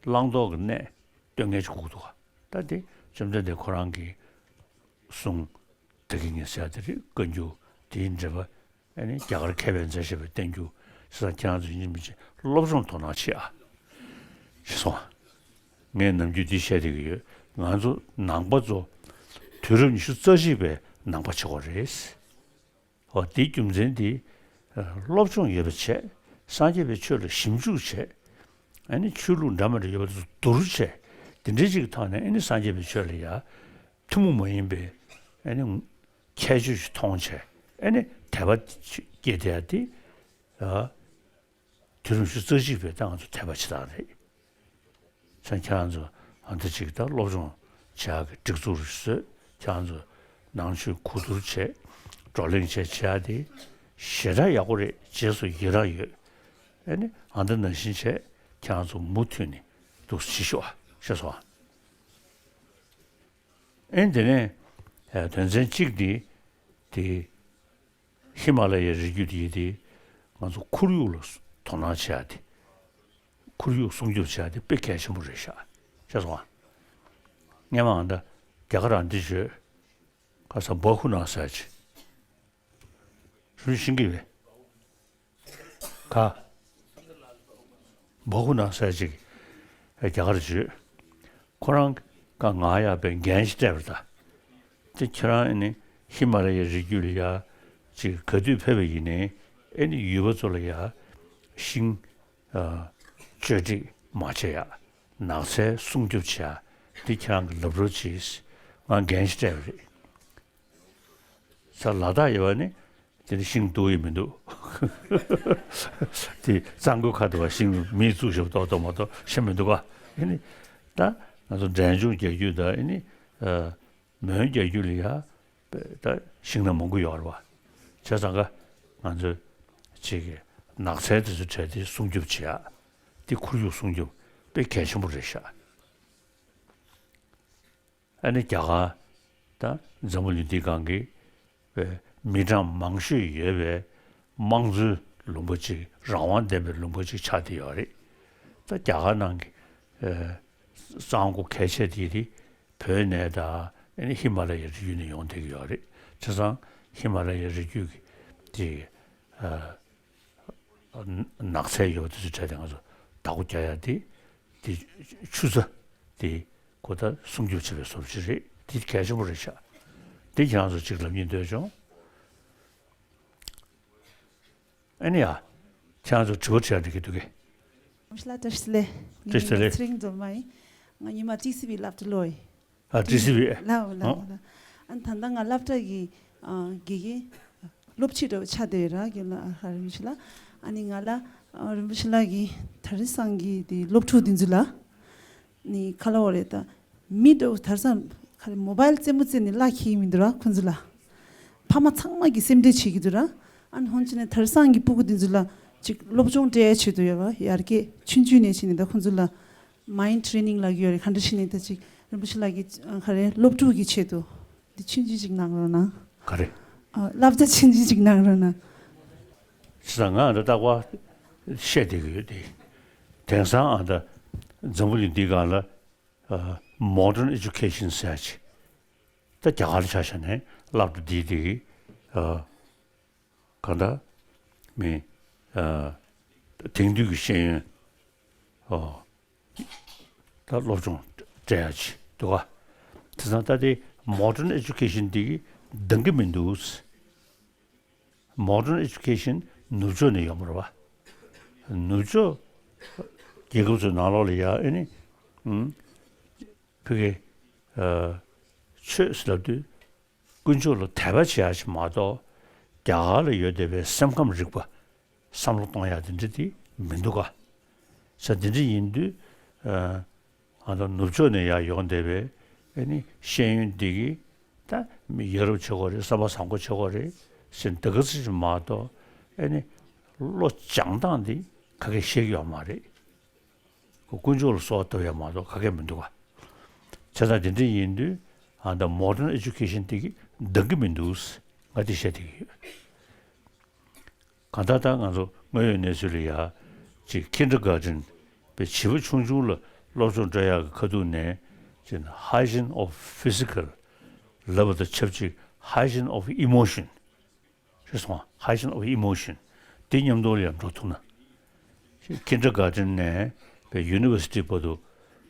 བླང་དོར་གྱི་གནས་སྟོན་མཁན་ཞིག་དགོས་ཀྱི་འདུག་ག། ད་དེ་བཅོམ་ལྡན་འདས་ཁོ་རང་གི་གསུང་། ད་གིན་ངས་ཟེར་དེ་རེད། བཀའ་འགྱུར་དེའི་འགྲེལ་པ། ཨ་ནི་རྒྱ་གར་མཁས་པས་མཛད་བཞག་པའི་བསྟན་འགྱུར། ས་ཁྱེད་རང་ཚོ་ཡིན་གཅིག་མིན་གཅིག་སློབ་སྦྱོང་དོ་སྣང་བྱེད་ཨ། ཞེས་གསུངས། ངས་ནམ་རྒྱུན་འདི་བཤད་བསྡད་ཀྱི་ཡོད། ང་ཚོ་ནང་པ་ཚོ་དུས་རབས་ཉི་ཤུ་རྩ་གཅིག་པའི་ནང་པ་བྱེད་དགོས་རེད། འོ། དེའི་རྒྱུ་མཚན་འདི། ཨ། སློབ་སྦྱོང་ཡོད་པ་བྱས། སངས་རྒྱས་པའི་ཆོས་ལ་ཞིབ་འཇུག་བྱས། ཨ་ནི་ཆོས་ལུགས་འདྲ་མི་འདྲ་ཡོད་པ་དེ་ཚོ་བསྡུར་བྱས། དེ་འདྲའི་ཅིག་གི་ཐོག་ནས་ཨ་ནི་སངས་རྒྱས་པའི་ཆོས་ལ་ཡ་ཐུན་མོང་མ་ཡིན་པའི་ཨ་ནི་ཁྱད་ཆོས་ཤིག་མཐོང་བྱས། ཨ་ནི་དད་པ་སྐྱེས་བསྡད་ཡ་དེ། ཨ། དུས་རབས་ཉི་ཤུ་རྩ་གཅིག་པའི་ད་ང་ཚོ་དད་པ་བྱེད་སྟངས་རེད། ས་ཁྱེད་རང་ཚོ་ཨ་ད་ཅིག་ད་སློབ་སྦྱོང་བྱེད་ཡག་གི་སྒྲིག་འཛུགས་རེ་བཟོས། ཁྱེད་རང་ཚོ་ནང་ཆོས་གོ་བསྡུར་བྱས། བགྲོ་གླེང་བྱས་བྱེད་ཡག་དེ་ཞེ་དྲག་ཡག་པོ་རེད། རྗེས་སུ་ཡི་རང་ཡོད། ཨ་ནི་ཨ་ད་ནང་བཞིན་བྱས། ཁྱེད་རང་ཚོ་མུ་མཐུད་ནས་འདུག་སེ་བྱེད་ཤོག་ཨ། ཤེས་སོང་ཨ། ཨེ། དེ་ནས་ཨ། དོན་ཚན་གཅིག་འདི་དེ། ཧི་མ་ལ་ཡའི་རི་རྒྱུད་དེ་དེ་ང་ཚོ་ཁོར་ཡུག་ལ་དོ་སྣང་བྱེད་ཡ་དེ། ཁོར་ཡུག་སྲུང་སྐྱོབ་བྱེད་ཡ་དེ་དཔེ་གལ་ཆེན་པོ་རེད་ཤག། ཤེས་སོང་ཨ། སྔན་མ་ང་ད་རྒྱ་གར་རང་འདི་བརྗོད། ཁ་སང་བ་ཧུ་ན་ཟེར་ཅིག། ཧྲུན་ཤིང་གི་བས། ག། བ་ཧུ་ན་ཟེར་ཅིག་རྒྱ་གར་བརྗོད། ཁོ་རང་ག་ང་ཡག་པའི་འགན་ཞིག་སྤྲད་པ་རེད་ད། དེ་ཁྱེད་རང་ཨ་ནི་ཧི་མ་ལ་ཡའི་རི་རྒྱུད་ལ་ཡ་ཅིག་ག་དུས་ཕེབས་པ་ཡིན་ནའི། ཨ་ནི་ཡུལ་པ་ཚོ་ལ་ཡ་ཤིང་། ཨ། གཅོད་འབྲེག་མ་བྱེད་ཡ། ནགས་ཚལ་སྲུང་སྐྱོབ་བྱེད་ཡ། འདི་ཁྱེད་རང་གིས་ལབ་རོགས་གྱིས། ང་འགན་ཞིག་སྤྲད་པ་རེད། ས་ལ་དྭགས་ཡོད་པ་ནི་དེ་ནི་ཤིང་བཏོག་ཡི་མི་འདུག་དེ་གཙང་པོའི་ཁ་དུ་བ་ཤིང་མིས་བཙུགས་བཞག་པ་ཏོག་ཏོག་མ་གཏོགས་ཤིང་མི་འདུག་ག་ཨ་ནི་ད་ང་ཚོ་འབྲས་ལྗོངས་རྒྱལ་རྒྱུད་དང་ཨ་ནི་མོན་རྒྱལ་རྒྱུད་ལ་ཡ་ད་ཤིང་ནགས་མང་པོ་ཡོད་རེད་བ། བྱས་ཙང་ཀ་ང་ཚོས་ཅིག་གི་ནགས་ཚལ་དེ་ཚོ་བྲལ་ཏེ་སྲུང་སྐྱོབ་བྱེད་ཡ། དེ་ཁོར་ཡུག་སྲུང་སྐྱོབ་དཔེ་གལ་ཆེན་པོ་རེད་ཤག་ཨ་ནི་རྒྱ་གར་དང་འཛམ་བུ་གླིང་འདིའི་སྒང་གི་པའི་མི་གྲངས་མང་ཤོས་ཡོད་པའི་དམངས་གཙོའི་ལུང་པ་ཅིག་རང་དབང་ལྡན་པའི་ལུང་པ་ཅིག་ཆགས་བསྡད་ཡོད་རེད། ད་རྒྱ་གར་ནང་གི་ཨ་གཙང་པོ་གལ་ཆེ་དེ་དེ་བོད་ནས་དང་ཨ་ནི་ཧི་མ་ལ་ཡའི་རི་རྒྱུད་ནས་ཡོང་བསྡད་ཀྱི་ཡོད་རེད། བྱས་ཙང་ཧི་མ་ལ་ཡའི་རི་རྒྱུད་ཀྱི་དེ་ཨ་ནགས་ཚལ་ཡོད་པ་དེ་ཚོའི་གྲས་དེ་ང་ཚོ་བདག་པོ་རྒྱག་ཡ་དེ་དེ་ཆུ་རྩྭ་དེ་ཁོ་ད་སྲུང་སྐྱོབ་བྱེད་པའི་བཟོ་བྱེད་རེད། དེ་གལ་ཆེན་པོ་རེད་ཤག་དེ་ཁྱེད་རང་ཚོ་གཅིག་ལབ་སྙིང་འདོད་བྱུང་། ཨ་ནི་ཡ། ཁྱེད་རང་ཚོ་དྲི་བ་དྲི་ཡ་འགྲིག་གི་འདུག་གས། རིན་པོ་ཆེ་ལགས་བཀྲ་ཤིས་བདེ་ལེགས། བཀྲ་ཤིས་བདེ་ལེགས། ངའི་མིང་ལ་ཚེ་རིང་སྒྲོལ་མ་ཡིན། ང་ཉི་མ་ཊི་སི་ཝི་སློབ་གྲྭ་ལོ་ཡིན། ཨ་ཊི་སི་ཝི། ལགས་ལགས་ཨོ། ལགས། ཨ་ནི་ད་ལྟ་ང་སློབ་གྲྭ་གི་ཨ་དགེ་རྒན་སློབ་སྤྱི་འདྲ་བོ་ཆགས་བསྡད་ཡོད་ར་རྒན་ལགས། ཨ་ཧ་རིན་པོ་ཆེ་ལགས། ཨ་ནི་ང་ལ་ཨ་རིན་པོ་ཆེ་ལགས་ཀྱིས་དེང་སང་གི་དེ་སློབ་ཕྲུག་འདི་ཚོ་ལ་ནི་ག་ལབ་དགོས་རེད་ད། མི་འདྲ་བོ་དེང་སང་ག་རེ་མོ་བཱལ་རྩེད་མོ་རྩེ་ནས་གླ་འཁྱེར་མི་འདུག་ར་ཁོང་ཚོ་ལ། ཕ་མ་ཚང་མ་གིས་སེམས་ཁྲལ་བྱེད་ཀྱི་འདུག་ར། ཨ་ནི་འོན་ཀྱང་ནི་དེང་སང་གི་སྤུ་གུ་འདི་ཚོ་ལ་ཅིག་སློབ་སྦྱོང་སྤྲད་ཡ་ཆེད་དུ་ཡོད་པ་ཡར་རྒྱས་ཆུང་ཆུང་ནས་བྱས་ནས་ད་ཁོང་ཚོ་ལ་མའིན་ཌི་ཊི་རེ་ནིང་ལབ་ཀྱི་ཡོད་རེད། ག་འདྲ་བྱས་ནས་ད་ཅིག་རིན་པོ་ཆེ་ལགས་ཀྱིས་ཨ་ག་རེ་སློབ་ཕྲུག་གི་ཆེད་དུ་འདི་ཆུང་ཆུང་ཅིག་གནང་རོགས་གནང་། ག་རེ། ཨ་བསླབ་བྱ་ཆུང་ཆུང་ཅིག་གནང་རོགས་གནང་། བྱས་ཙང་ང་འདི་རྟག་པར་བཤད་བསྡད་ཀྱི་ཡོད་དེ། དེང་སང་ཨ་ད་འཛམ་བུ་གླིང་འདིའི་སྒང་ལ་ཨ་མོ་ཌརན་ཨེ་ཌུ་ཁེ་ཤན་ཟེར་ཡ་ཅིག་ད་རྒྱ་གར་ལ་ཆ་བཞག་ནས་སློབ་གྲྭ་འདིའི་འདི་གི་ཨ་གང་ལྟར་མི་ཨ་དེང་དུས་ཀྱི་ཤེས་ཡོན་ཨ་ད་སློབ་སྦྱོང་སྤྲད་ཡ་ཅིག་འདུག་ག་དེ་ཙང་ད་དེ་མོ་ཌརན་ཨེ་ཌུ་ཁེ་ཤན་འདི་གི་འདང་གི་མི་འདུག་མོ་ཌརན་ཨེ་ཌུ་ཁེ་ཤན་ནུབ་ཕྱོགས་ནས་ཡོང་བ་རེད་བ། ནུབ་ཕྱོགས་རྒྱལ་ཁབ་ཚོའི་ནང་ལོགས་ལ་ཡ་ཨ་ནི་ཨུམ་ཕ་གི་ཨ་ཆོས་ཟེར་ལབ་དུས་དཀོན་མཆོག་ལ་དད་པ་བྱེད་ཡ་ཞིག་མ་གཏོགས་རྒྱ་གར་ལ་ཡོད་བསྡད་པའི་སེམས་ཁམས་རིག་པ་བསམ་བློ་གཏོང་ཡ་དེ་འདྲ་དེ་མི་འདུག་ག་ས་དེ་འདྲ་ཡིན་དུས་ཨ་ང་ཚོ་ནུབ་ཕྱོགས་ནས་ཡར་ཡོང་བསྡད་པའི་ཨ་ནི་ཤེས་ཡོན་འདི་གིས་ད་མི་ཡ་རབས་བྱེད་དགོས་རེད། བསམ་པ་བཟང་པོ་བྱེད་དགོས་རེད་ཟེར་འདི་ག་ཚོད་ཅིག་མ་གཏོགས་ཨ་ནི་བློ་སྦྱང་སྟངས་འདི་ག་གེ་ཤེས་ཀྱི་ཡོད་མ་རེད། ཁོ་དཀོན་མཆོག་ལ་གསོལ་བ་བཏབ་ཡ་མ་གཏོགས་ག་གེ་མི་འདུག་ག་བྱས་ཙང་དེ་འདྲ་ཡིན་དུས་ཨ་ད་མོ་ཌརན་ཨེ་ཌུ་ཁེ་ཤན་འདི་གིས་འདང་གི་མི་འདུག་ང་དེ་བཤད་བསྡད་ཀྱི་ཡོད། གང་ལྟར་ད་ང་ཚོ་དངོས་ཡོད་གནས་ཚུལ་ལ་ཡ་ཅིག་ཁིན་ཌར་གྷར་ཌེན་པའི་བྱིས་པ་ཆུང་ཆུང་ལ་སློབ་སྦྱོང་སྤྲད་ཡག་གི་ཁ་ཐུག་ནས་ཅིག་hygiene of physical ལབ་པ་དང་ཆབས་ཅིག་hygiene of emotion ཞེས་སོང་། Hygiene of emotion དེ་མཉམ་དུ་ལ་ཡ་འགྲོ་ཐུབ་ན། ཁིན་ཌར་གྷར་ཌེན་ནས་པའི་ཡུ་ནི་ཝར་སི་ཊི་བར་དུ་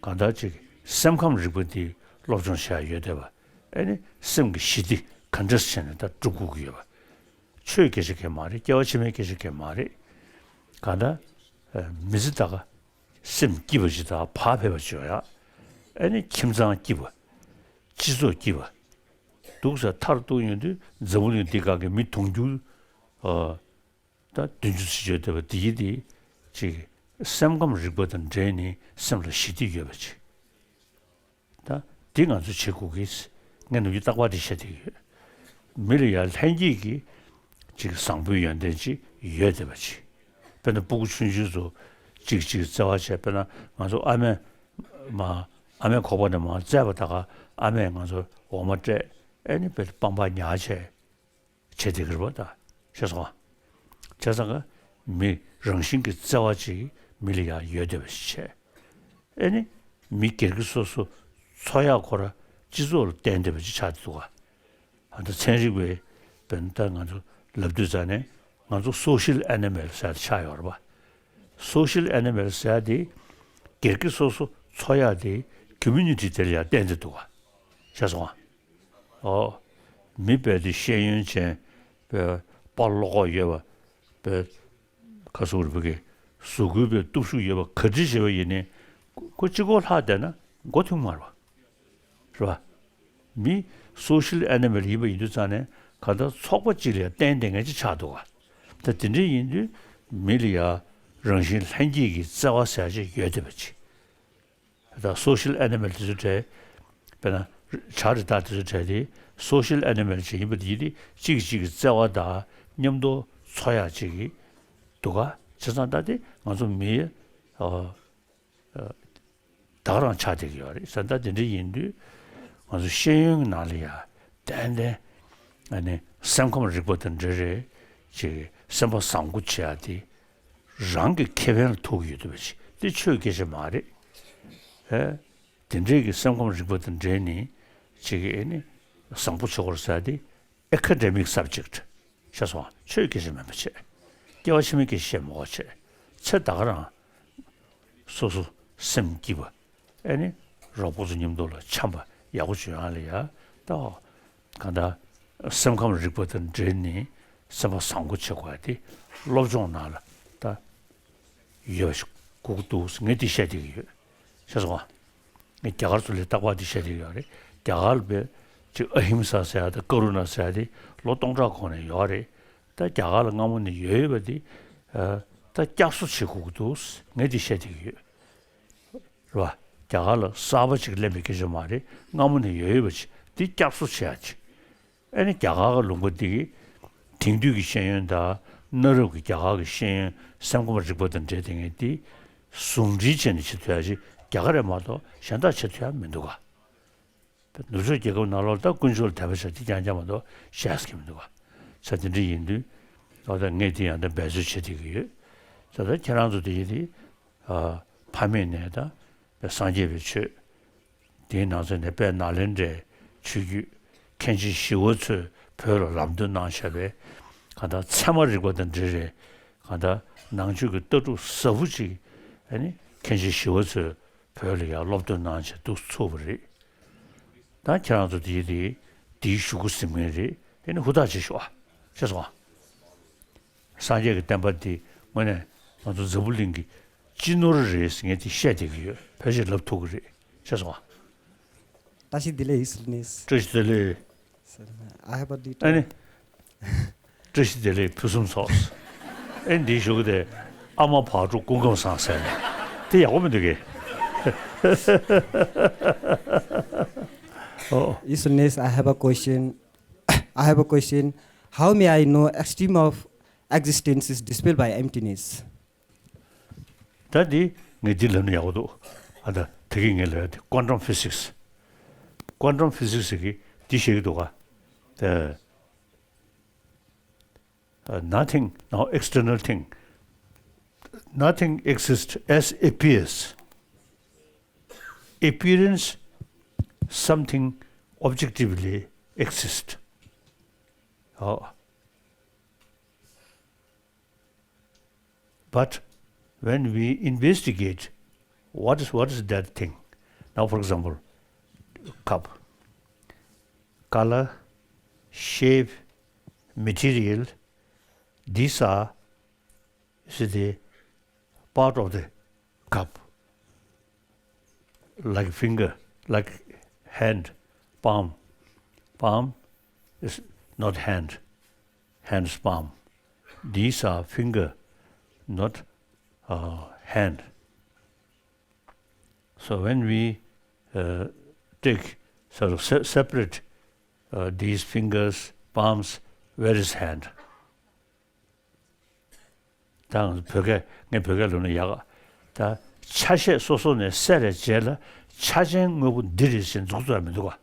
གང་ལྟར་ཅིག་སེམས་ཁམས་རིག་པ་འདི་སློབ་སྦྱོང་བྱེད་ཡ་ཡོད་བསྡད་པ། ཨ་ནི་སེམས་ཀྱི་ཞི་བདེ་ག་འདྲ་བྱས་ནས་ད་སྒྲུབ་དགོས་ཀྱི་ཡོད་པ། ཆོས་སྐད་ཆ་གང་མ་རེད། སྐྱེ་བ་ཕྱི་མའི་སྐད་ཆ་གང་མ་རེད། གང་ལྟར་ཨ་མི་ཚེ་ད་ག་སེམས་སྐྱིད་པ་ཞིག་དང་བག་ཕེབས་པ་ཞིག་ཡོང་ཡ། ཨ་ནི་ཁྱིམ་ཚང་སྐྱིད་པ། སྤྱི་ཚོགས་སྐྱིད་པ། འདུག་ས་མཐར་གཏུགས་ཡོང་དུས་འཛམ་བུ་གླིང་འདི་སྒང་གི་མི་དུང་ཕྱུར་ཨ་ད་བདུན་ཅུ་ཙམ་ཡོད་བསྡད་པ་འདི་ཡི་འདི་ཅིག་སེམས་ཁམས་རིག་པ་དང་འབྲེལ་ནས་སེམས་ལ་ཞི་བདེ་ཡོད་པ་ཅིག་ད་འདི་ང་ཚོ་བྱེད་དགོས་ཀྱི། ངས་ནམ་རྒྱུན་རྟག་པར་འདི་བཤད་བསྡད་ཀྱི་ཡོད། མི་ལ་ཡ་ལྷན་སྐྱེས་ཀྱི་ཅིག་བཟང་པོའི་ཡོན་ཏན་ཅིག་ཡོད་བསྡད་པ་ཅིག་དཔེར་ན་སྤུ་གུ་ཆུང་ཆུང་ཚོ་ཅིག་ཅིག་བརྩེ་བ་བྱས། དཔེར་ན་ང་ཚོ་ཨ་མས་མ་ཨ་མས་ཁོག་པ་ནས་མར་བཙས་པ་ད་ག་ཨ་མས་ང་ཚོ་འོ་མ་སྤྲད། ཨ་ནི་དཔེར་པང་པར་ཉར་བྱས། བྱེད་བསྡད་ཀྱི་རེད་པ། ད་ཤེས་སོང་ང་། བྱས་ཙང་ཀ་མི་རང་བཞིན་གྱི་བརྩེ་བ་ཅིག་མི་ལ་ཡང་ཡོད་བསྡད་པ་ཞིག་བྱས། ཨེ་ནི་མི་སྒེར་གྱི་སོ་སོ་འཚོ་ཡག་ཁོ་ར་སྤྱི་ཚོགས་ལ་བརྟེན་བསྡད་པ་ཅིག་ཆགས་བསྡད་འདུག་ག་ཨ་ད་ཚན་རིག་པས་བན་ད་ང་ཚོ་ལབ་དུས་ཙ་ནས་ང་ཚོ་སོ་ཤལ་ཨེ་ནི་མལ་ཟེར་ཡ་དེ་ཆགས་ཡོད་རེད་པ། སོ་ཤལ་ཨེ་ནི་མལ་ཟེར་ཡ་དེ་སྒེར་གྱི་སོ་སོ་འཚོ་ཡག་དེ་ཀོ་མུ་ནི་ཊི་དེ་ལ་ཡང་བརྟེན་བསྡད་འདུག་ག་ཤེས་སོང་ང་། ཨོ། མི་དཔེ་དེ་ཤེས་ཡོན་ཅན། དཔེ་དཔའ་བློ་ཁོག་ཡོད་པ། དཔེ་ཁ་སུ་རུ་བུ་གི་གཟུགས་སྐུའི་དཔེ་སྟོབས་ཤུགས་ཡོད་པ་ག་འདྲ་བྱས་པ་ཡིན་ནའི་ཁོ་གཅིག་པོ་ལྷག་བསྡད་ན་མགོ་ཐོན་མ་རེད་པ། རེད་པ། མི་སོ་ཤལ་ཨེ་ནི་མལ་ཡིན་པ་ཡིན་དུས་ཙང་ནས་ གང་ལྟར་ཚོགས་པ་གཅིག་ལ་ཡང་བརྟེན་བསྡད་མཁན་ཅིག་ཆགས་འདུག་ག་ད་དེ་འདྲ་ཡིན་དུས་མི་ལ་ཡང་རང་བཞིན་ལྷན་སྐྱེས་ཀྱི་བརྩེ་བ་ཟེར་ཡ་ཅིག་ཡོད་བསྡད་པ་ཅིག་ད་social animal དེ་ཚོའི་གྲས། དཔེར་ན་བྱ་རི་དྭགས་དེ་ཚོའི་གྲས་དེ་social animal ཅིག་ཡིན་པ་དེ་ཡིན་དུས་གཅིག་གིས་གཅིག་གི་བརྩེ་བ་དང་མཉམ་དུ་འཚོ་ཡག་ཅིག་གི་འདུག་ག་བྱས་ཙང་ད་དེ་ང་ཚོ་མི་ཨ་ཨ་ད་ག་རང་ཆགས་བསྡད་ཀྱི་ཡོད་རེད། བྱས་ཙང་ད་དེ་འདྲ་ཡིན་དུས་ང་ཚོ་ཤེས་ཡོན་གྱི་ནང་ལ་ཡང་ཏན་ཏན་ཨ་ནི་སེམས་ཁམས་རིག་པ་དང་འབྲེལ་རེད་ཅིག་སེམས་པ་བཟང་པོ་བྱེད་ཡག་དེ་རང་གི་ཁེ་ཕན་ལ་ཐུག་ཡོད་དུས་བ་ཅིག་དེ་ཆོས་སྐད་ཆ་མ་རེད། ཨེ། དེ་འདྲའི་གི་སེམས་ཁམས་རིག་པ་དང་འབྲེལ་ནས་ཅིག་ཨེ་ནི་བཟང་པོ་བྱེད་དགོས་ཟེར་དེ་academic subject ཤེས་སོང་། ཆོས་སྐད་ཆ་མིན་པ་བྱས། སྐྱེ་བ་ཕྱི་མའི་སྐད་ཆ་བཤད་མི་དགོས་བྱས། ཚེ་ད་ག་རང་སོ་སོ་སེམས་སྐྱིད་པ་ཨེ་ནི་རོགས་པ་ཚོ་མཉམ་དུ་ལ་འཆམ་པ་ཡག་པོ་བྱུང་ཡག་ལ་ཡ་ད་གང་ལྟར་སེམས་ཁམས་རིག་པ་དང་འབྲེལ་ནས་སེམས་པ་བཟང་པོ་བྱེད་དགོས་ཡག་དེ་སློབ་སྦྱོང་ནང་ལ་ད་ཡོད་པ་ཞིག་དགོས་ཀྱི་འདུག་ངས་འདི་བཤད་བསྡད་ཀྱི་ཡོད། ཤེས་སོང་ང་། ངས་རྒྱ་གར་ཚོ་ལ་རྟག་པར་འདི་བཤད་བསྡད་ཀྱི་ཡོད་རེད། རྒྱ་གར་ལ་དཔེ་ཅིག་ཨ་ཧིམ་ས་ཟེར་ཡ་དང་ཀ་རུ་ན་ཟེར་ཡ་དེ་ལོ་སྟོང་ཕྲག་གོང་ནས་ཡོད་རེད། ད་རྒྱ་གར་ལ་སྔ་མོ་ནས་ཡོད་ཡོད་པ་དེ་ཨ་ད་བསྐྱར་གསོ་བྱེད་དགོས་ཀྱི་འདུག་ངས་འདི་བཤད་བསྡད་ཀྱི་ཡོད། རེད་བ། རྒྱ་གར་ལ་གསར་པ་ཅིག་ལེན་པའི་སྐད་ཆ་མ་རེད། སྔ་མོ་ནས་ཡོད་ཡོད་པ་ཅིག་འདི་བསྐྱར་གསོ་བྱེད་ཡ་ཅིག་ཨ་ནི་རྒྱ་གར་གྱི་ལུང་པ་འདི་གི་དེང་དུས་ཀྱི་ཤེས་ཡོན་དང་གནའ་རབས་ཀྱི་རྒྱ་གར་གྱི་ཤེས་ཡོན་སེམས་ཁམས་རིག་པ་དང་འབྲེལ་བསྡད་མཁན་འདི་ཟུང་འབྲེལ་བྱས་ནས་བྱེད་ཐུབ་ཡ་ཅིག་རྒྱ་གར་རེད་མ་གཏོགས་གཞན་དག་བྱེད་ཐུབ་ཡ་མི་འདུག་ག་ནུབ་ཕྱོགས་རྒྱལ་ཁབ་ནང་ལོགས་ད་དཀོན་མཆོག་ལ་དད་པ་བྱ་དེ་རྐྱང་རྐྱང་མ་གཏོགས་གཞན་ཞིག་མི་འདུག་ག་ས་དེ་འདྲ་ཡིན་དུས་ད་ལྟ་ངས་དེ་ཡང་ད་འབད་རྩོལ་བྱེད་བསྡད་ཀྱི་ཡོད། ད་ལྟ་ཁྱེད་རང་ཚོ་དེ་ཡིན་དེ་ཨ་ཕ་མེས་ནས་ད་སངས་རྒྱས་པའི་ཆོས། དེའི་ནང་ཚན་ནས་དཔལ་ནཱ་ལེནྡྲའི་ཆོས་བརྒྱུད་མཁན་ཆེན་ཞི་བ་འཚོས་བོད་ལ་ལམ་སྟོན་གནང་བཞག་པའི་གང་ལྟར་ཚད་མ་རིག་པ་དང་འབྲེལ་བའི་གང་ལྟར་ནང་ཆོས་ཀྱི་ལྟ་གྲུབ་ཟབ་པོ་ཅིག་ཨ་ནི་མཁན་ཆེན་ཞི་བ་འཚོས་བོད་ལ་ཡང་སློབ་སྟོན་གནང་བྱས་འདུག་ཚུགས་པ་རེད། ད་ཁྱེད་རང་ཚོ་དེའི་དེའི་དེའི་གཞུག་གུ་ཟིན་མཁན་རེད། དེ་ནི་ཧུར་ཐག་བྱེད་ཤོག་ཨ། ཤེས་སོང་ཨ། སངས་རྒྱས་ཀྱི་བསྟན་པ་འདི་དངོས་གནས་ང་ཚོ་འཛམ་བུ་གླིང་གི་སྤྱི་ནོར་རེད་ཟེར་ངས་དེ་བཤད་བསྡད་ཀྱི་ཡོད། ཕལ་ཆེར་ལབ་ཐུབ་ཀྱི་རེད། ཤེས་སོང་ཨ། བཀྲ་ཤིས་བདེ་ལེགས། ཡིད་སུ་ནིས། བཀྲ་ཤིས་བདེ་ལེགས། I have a little ཨ་ནི། བཀྲ་ཤིས་བདེ་ལེགས་ཕུན་སུམ་ཚོགས། ཨེ་འདིའི་གཞུག་གུ་དེ་ཨ་མ་བག་དྲོ་སྐུ་ཁམས་བཟང་ཟེར་ནས་དེ་ཡག་པོ་མི་འདུག་གས། ཨོ། Isness, I have a question. I have a question. How may I know extreme of existence is dispelled by emptiness? ད་འདི་ངས་འདི་ལབ་ན་ཡག་པོ་འདུག་ཨ་ད་དེ་གི་ངས་ལབ་ཡ་དེ་quantum physics། Quantum physics གི་འདི་བཤད་ཀྱི་འདུག་ག་ད། Uh, nothing, no external thing. Nothing exists as appears. Appearance, something objectively exists. Oh. But when we investigate, what is, what is that thing? Now, for example, cup, color, shape, material, these are, you see, the part of the cup, like finger, like hand, palm. Palm is not hand, hand's palm. These are finger, not uh, hand. So when we uh, take sort of se- separate uh, these fingers, palms, where is hand? ད་བོད་སྐད་ངས་བོད་སྐད་ལབ་ན་ཡག་ག་ད་ཆ་ཤས་སོ་སོ་ནས་བསལ་བའི་རྗེས་ལ་ཆ་ཅན་དངོས་པོ་འདི་རེད་ཟེར་འཛུགས་ཚུགས་ཡ་མི་འདུག་ག་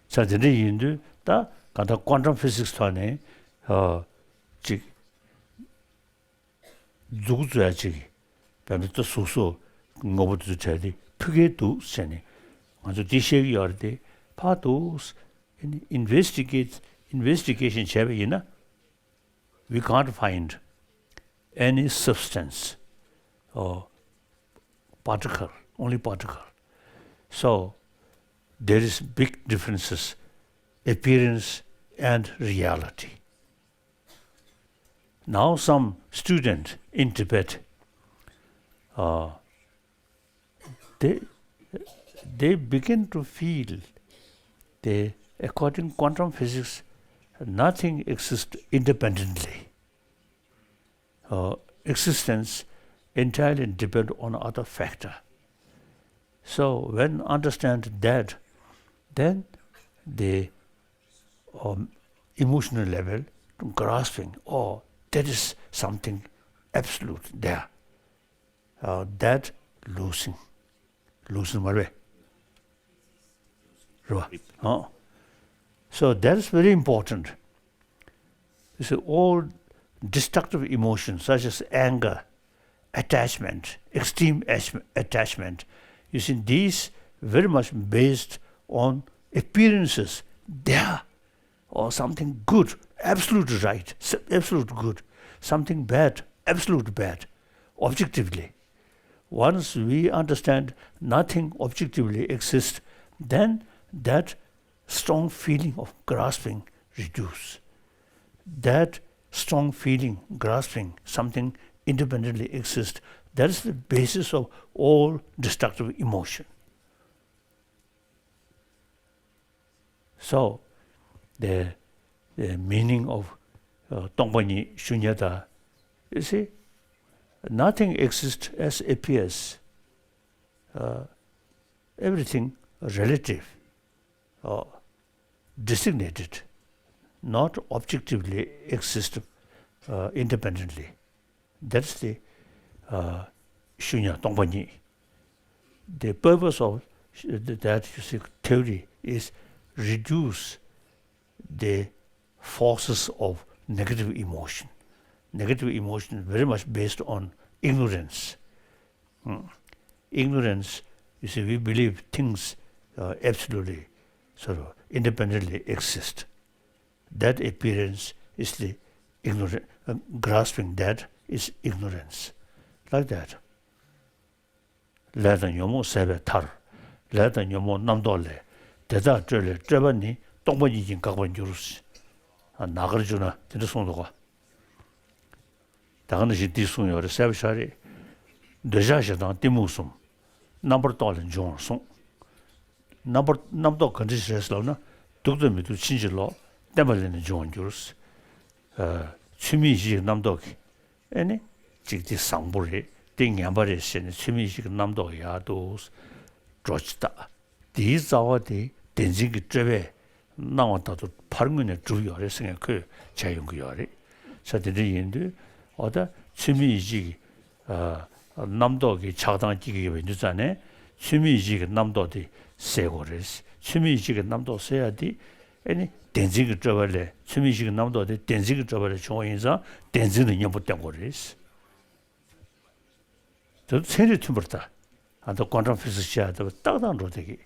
ས་དེ་འདྲ་ཡིན་དུས་ད་ག་ད་quantum physics ཐོག་ནས་ཨ་ཅིག་འཛུགས་བཟོ་ཡ་ཅིག་བས་མི་ལྟ་གཟུགས་སོགས་ངོ་བོ་དེ་ཚོ་བྲལ་ཏེ་ཕུགས་ཀྱི་འདུག་ཟེར་ནས་ང་ཚོ་འདི་བཤད་ཀྱི་ཡོད་རེད་དེ་ཕར་འདུག་ཨ་ནི་investigate investigation བྱས་པ་ཡིན་ན། We can't find any substance or particle, only particle. So there is big differences, appearance and reality. Now some student in Tibet, uh, they, they begin to feel The, according quantum physics, nothing exists independently. Uh, existence entirely depend on other factor. So when understand that, then the um, emotional level grasping, oh, there is something absolute there. Uh, that losing. Losing མ་རེད། རེད་པ། ཨོ། So that is very important. You see, all destructive emotions such as anger, attachment, extreme attachment, you see, these very much based on appearances. They are, or something good, absolute right, s- absolute good, something bad, absolute bad, objectively. Once we understand nothing objectively exists, then that strong feeling of grasping reduce. That strong feeling, grasping something independently exists, that is the basis of all destructive emotion. So, the, the meaning of uh, སྟོང་པ་ཉིད་ཤུན་ཉལྟ། You see, nothing exists as appears. Uh, everything relative, uh, designated, not objectively exist uh, independently. That's the uh, ཤུན་ཉལ་སྟོང་པ་ཉིད། The purpose of that, you see, theory is reduce the forces of negative emotion. Negative emotion very much based on ignorance. Hmm. Ignorance, you see, we believe things uh, absolutely sort of independently exist. That appearance is the ignorant, uh, grasping that is ignorance. Like that. ལས་དང་ཉོན་མོངས་ཟད་པའི་མཐར། ལས་དང་ཉོན་མོངས་རྣམ་རྟོག་ལས། དེ་དག་སྤྲོས་ལས་སྤྲོས་པ་ནི། སྟོང་པ་ཉིད་ཀྱིས་འགག་པར་འགྱུར། ཨ། ནཱ་ག་ར་བཅུག་ན་དེ་འདྲ་གསུངས་འདུག་ག། ད་ག་ནང་བཞིན་འདི་གསུངས་ཡོད་རེད། གསལ་པོ་ཤར་རེད། འདོད་ཆགས་ཞེ་སྡང་གཏི་མུག་གསུམ། རྣམ་པར་རྟོག་ལས་འབྱུང་བར་གསུངས། རྣམ་པར་རྣམ་རྟོག་ག་འདྲ་ཞིག་རེད་ལབ་ན། སྡུག་དང་མི་སྡུག་ཕྱིན་ཅི་ལོག་བརྟེན་པ་ལས་ནི་འབྱུང་བར་འགྱུར། ཨ། ཚུལ་མིན་ཡིད་ཀྱི་རྣམ་རྟོག་གིས། ཨེ་ནི། ཅིག་འདི་བཟང་པོ་རེད། འདི་ངན་པ་རེད་ཟེར་ནས་ཚུལ་མིན་ཡིད་ཀྱི་རྣམ་རྟོག་ཡག་ཏུ་འགྲོ་ཅི་ལྟ། དེའི་རྩ་བ་དེ་བདེན་འཛིན་གྱི་སྤྲོས་པས་སྣང་བ་ལྟར་དུ་ཕར་ངོས་ནས་གྲུབ་ཡོད་རེད་ཟེར་མཁན་ཁོས་བྱས་ཡོང་གི་ཡོད་རེད། ས་དེ་འདྲ་ཡིན་དུས། འོ་ད་ཚུལ་མིན་ཡིད་ཀྱི། ཨ། རྣམ་རྟོག་གི་ཆགས་སྡང་སྐྱེ་གི་ཡོད་པའི་དུས་ཙ་ནས། ཚུལ་མིན་ཡིད་ཀྱི་རྣམ་རྟོག་དེ་སེལ་དགོས་རེད། ཚུལ་མིན་ཡིད་ཀྱི་རྣམ་རྟོག་སེལ་ཡ་དེ། ཨེ་ནི། བདེན་འཛིན་གྱི་སྤྲོས་པ་ལས། ཚུལ་མིན་ཡིད་ཀྱི་རྣམ་རྟོག་དེ་བདེན་འཛིན་གྱི་སྤྲོས་པ་ལས་བྱུང་བ་ཡིན་ཙང་། བདེན་འཛིན་དང་མཉམ་པོ་བསྟེན་དགོས་རེད། དེ་ཚན་རིག་མཐུན་པར་ལྟ། ཨ་ད་quantum physics བྱས་ཏེ་ཏག་ཏག་འགྲོ་བསྡད་ཀྱི་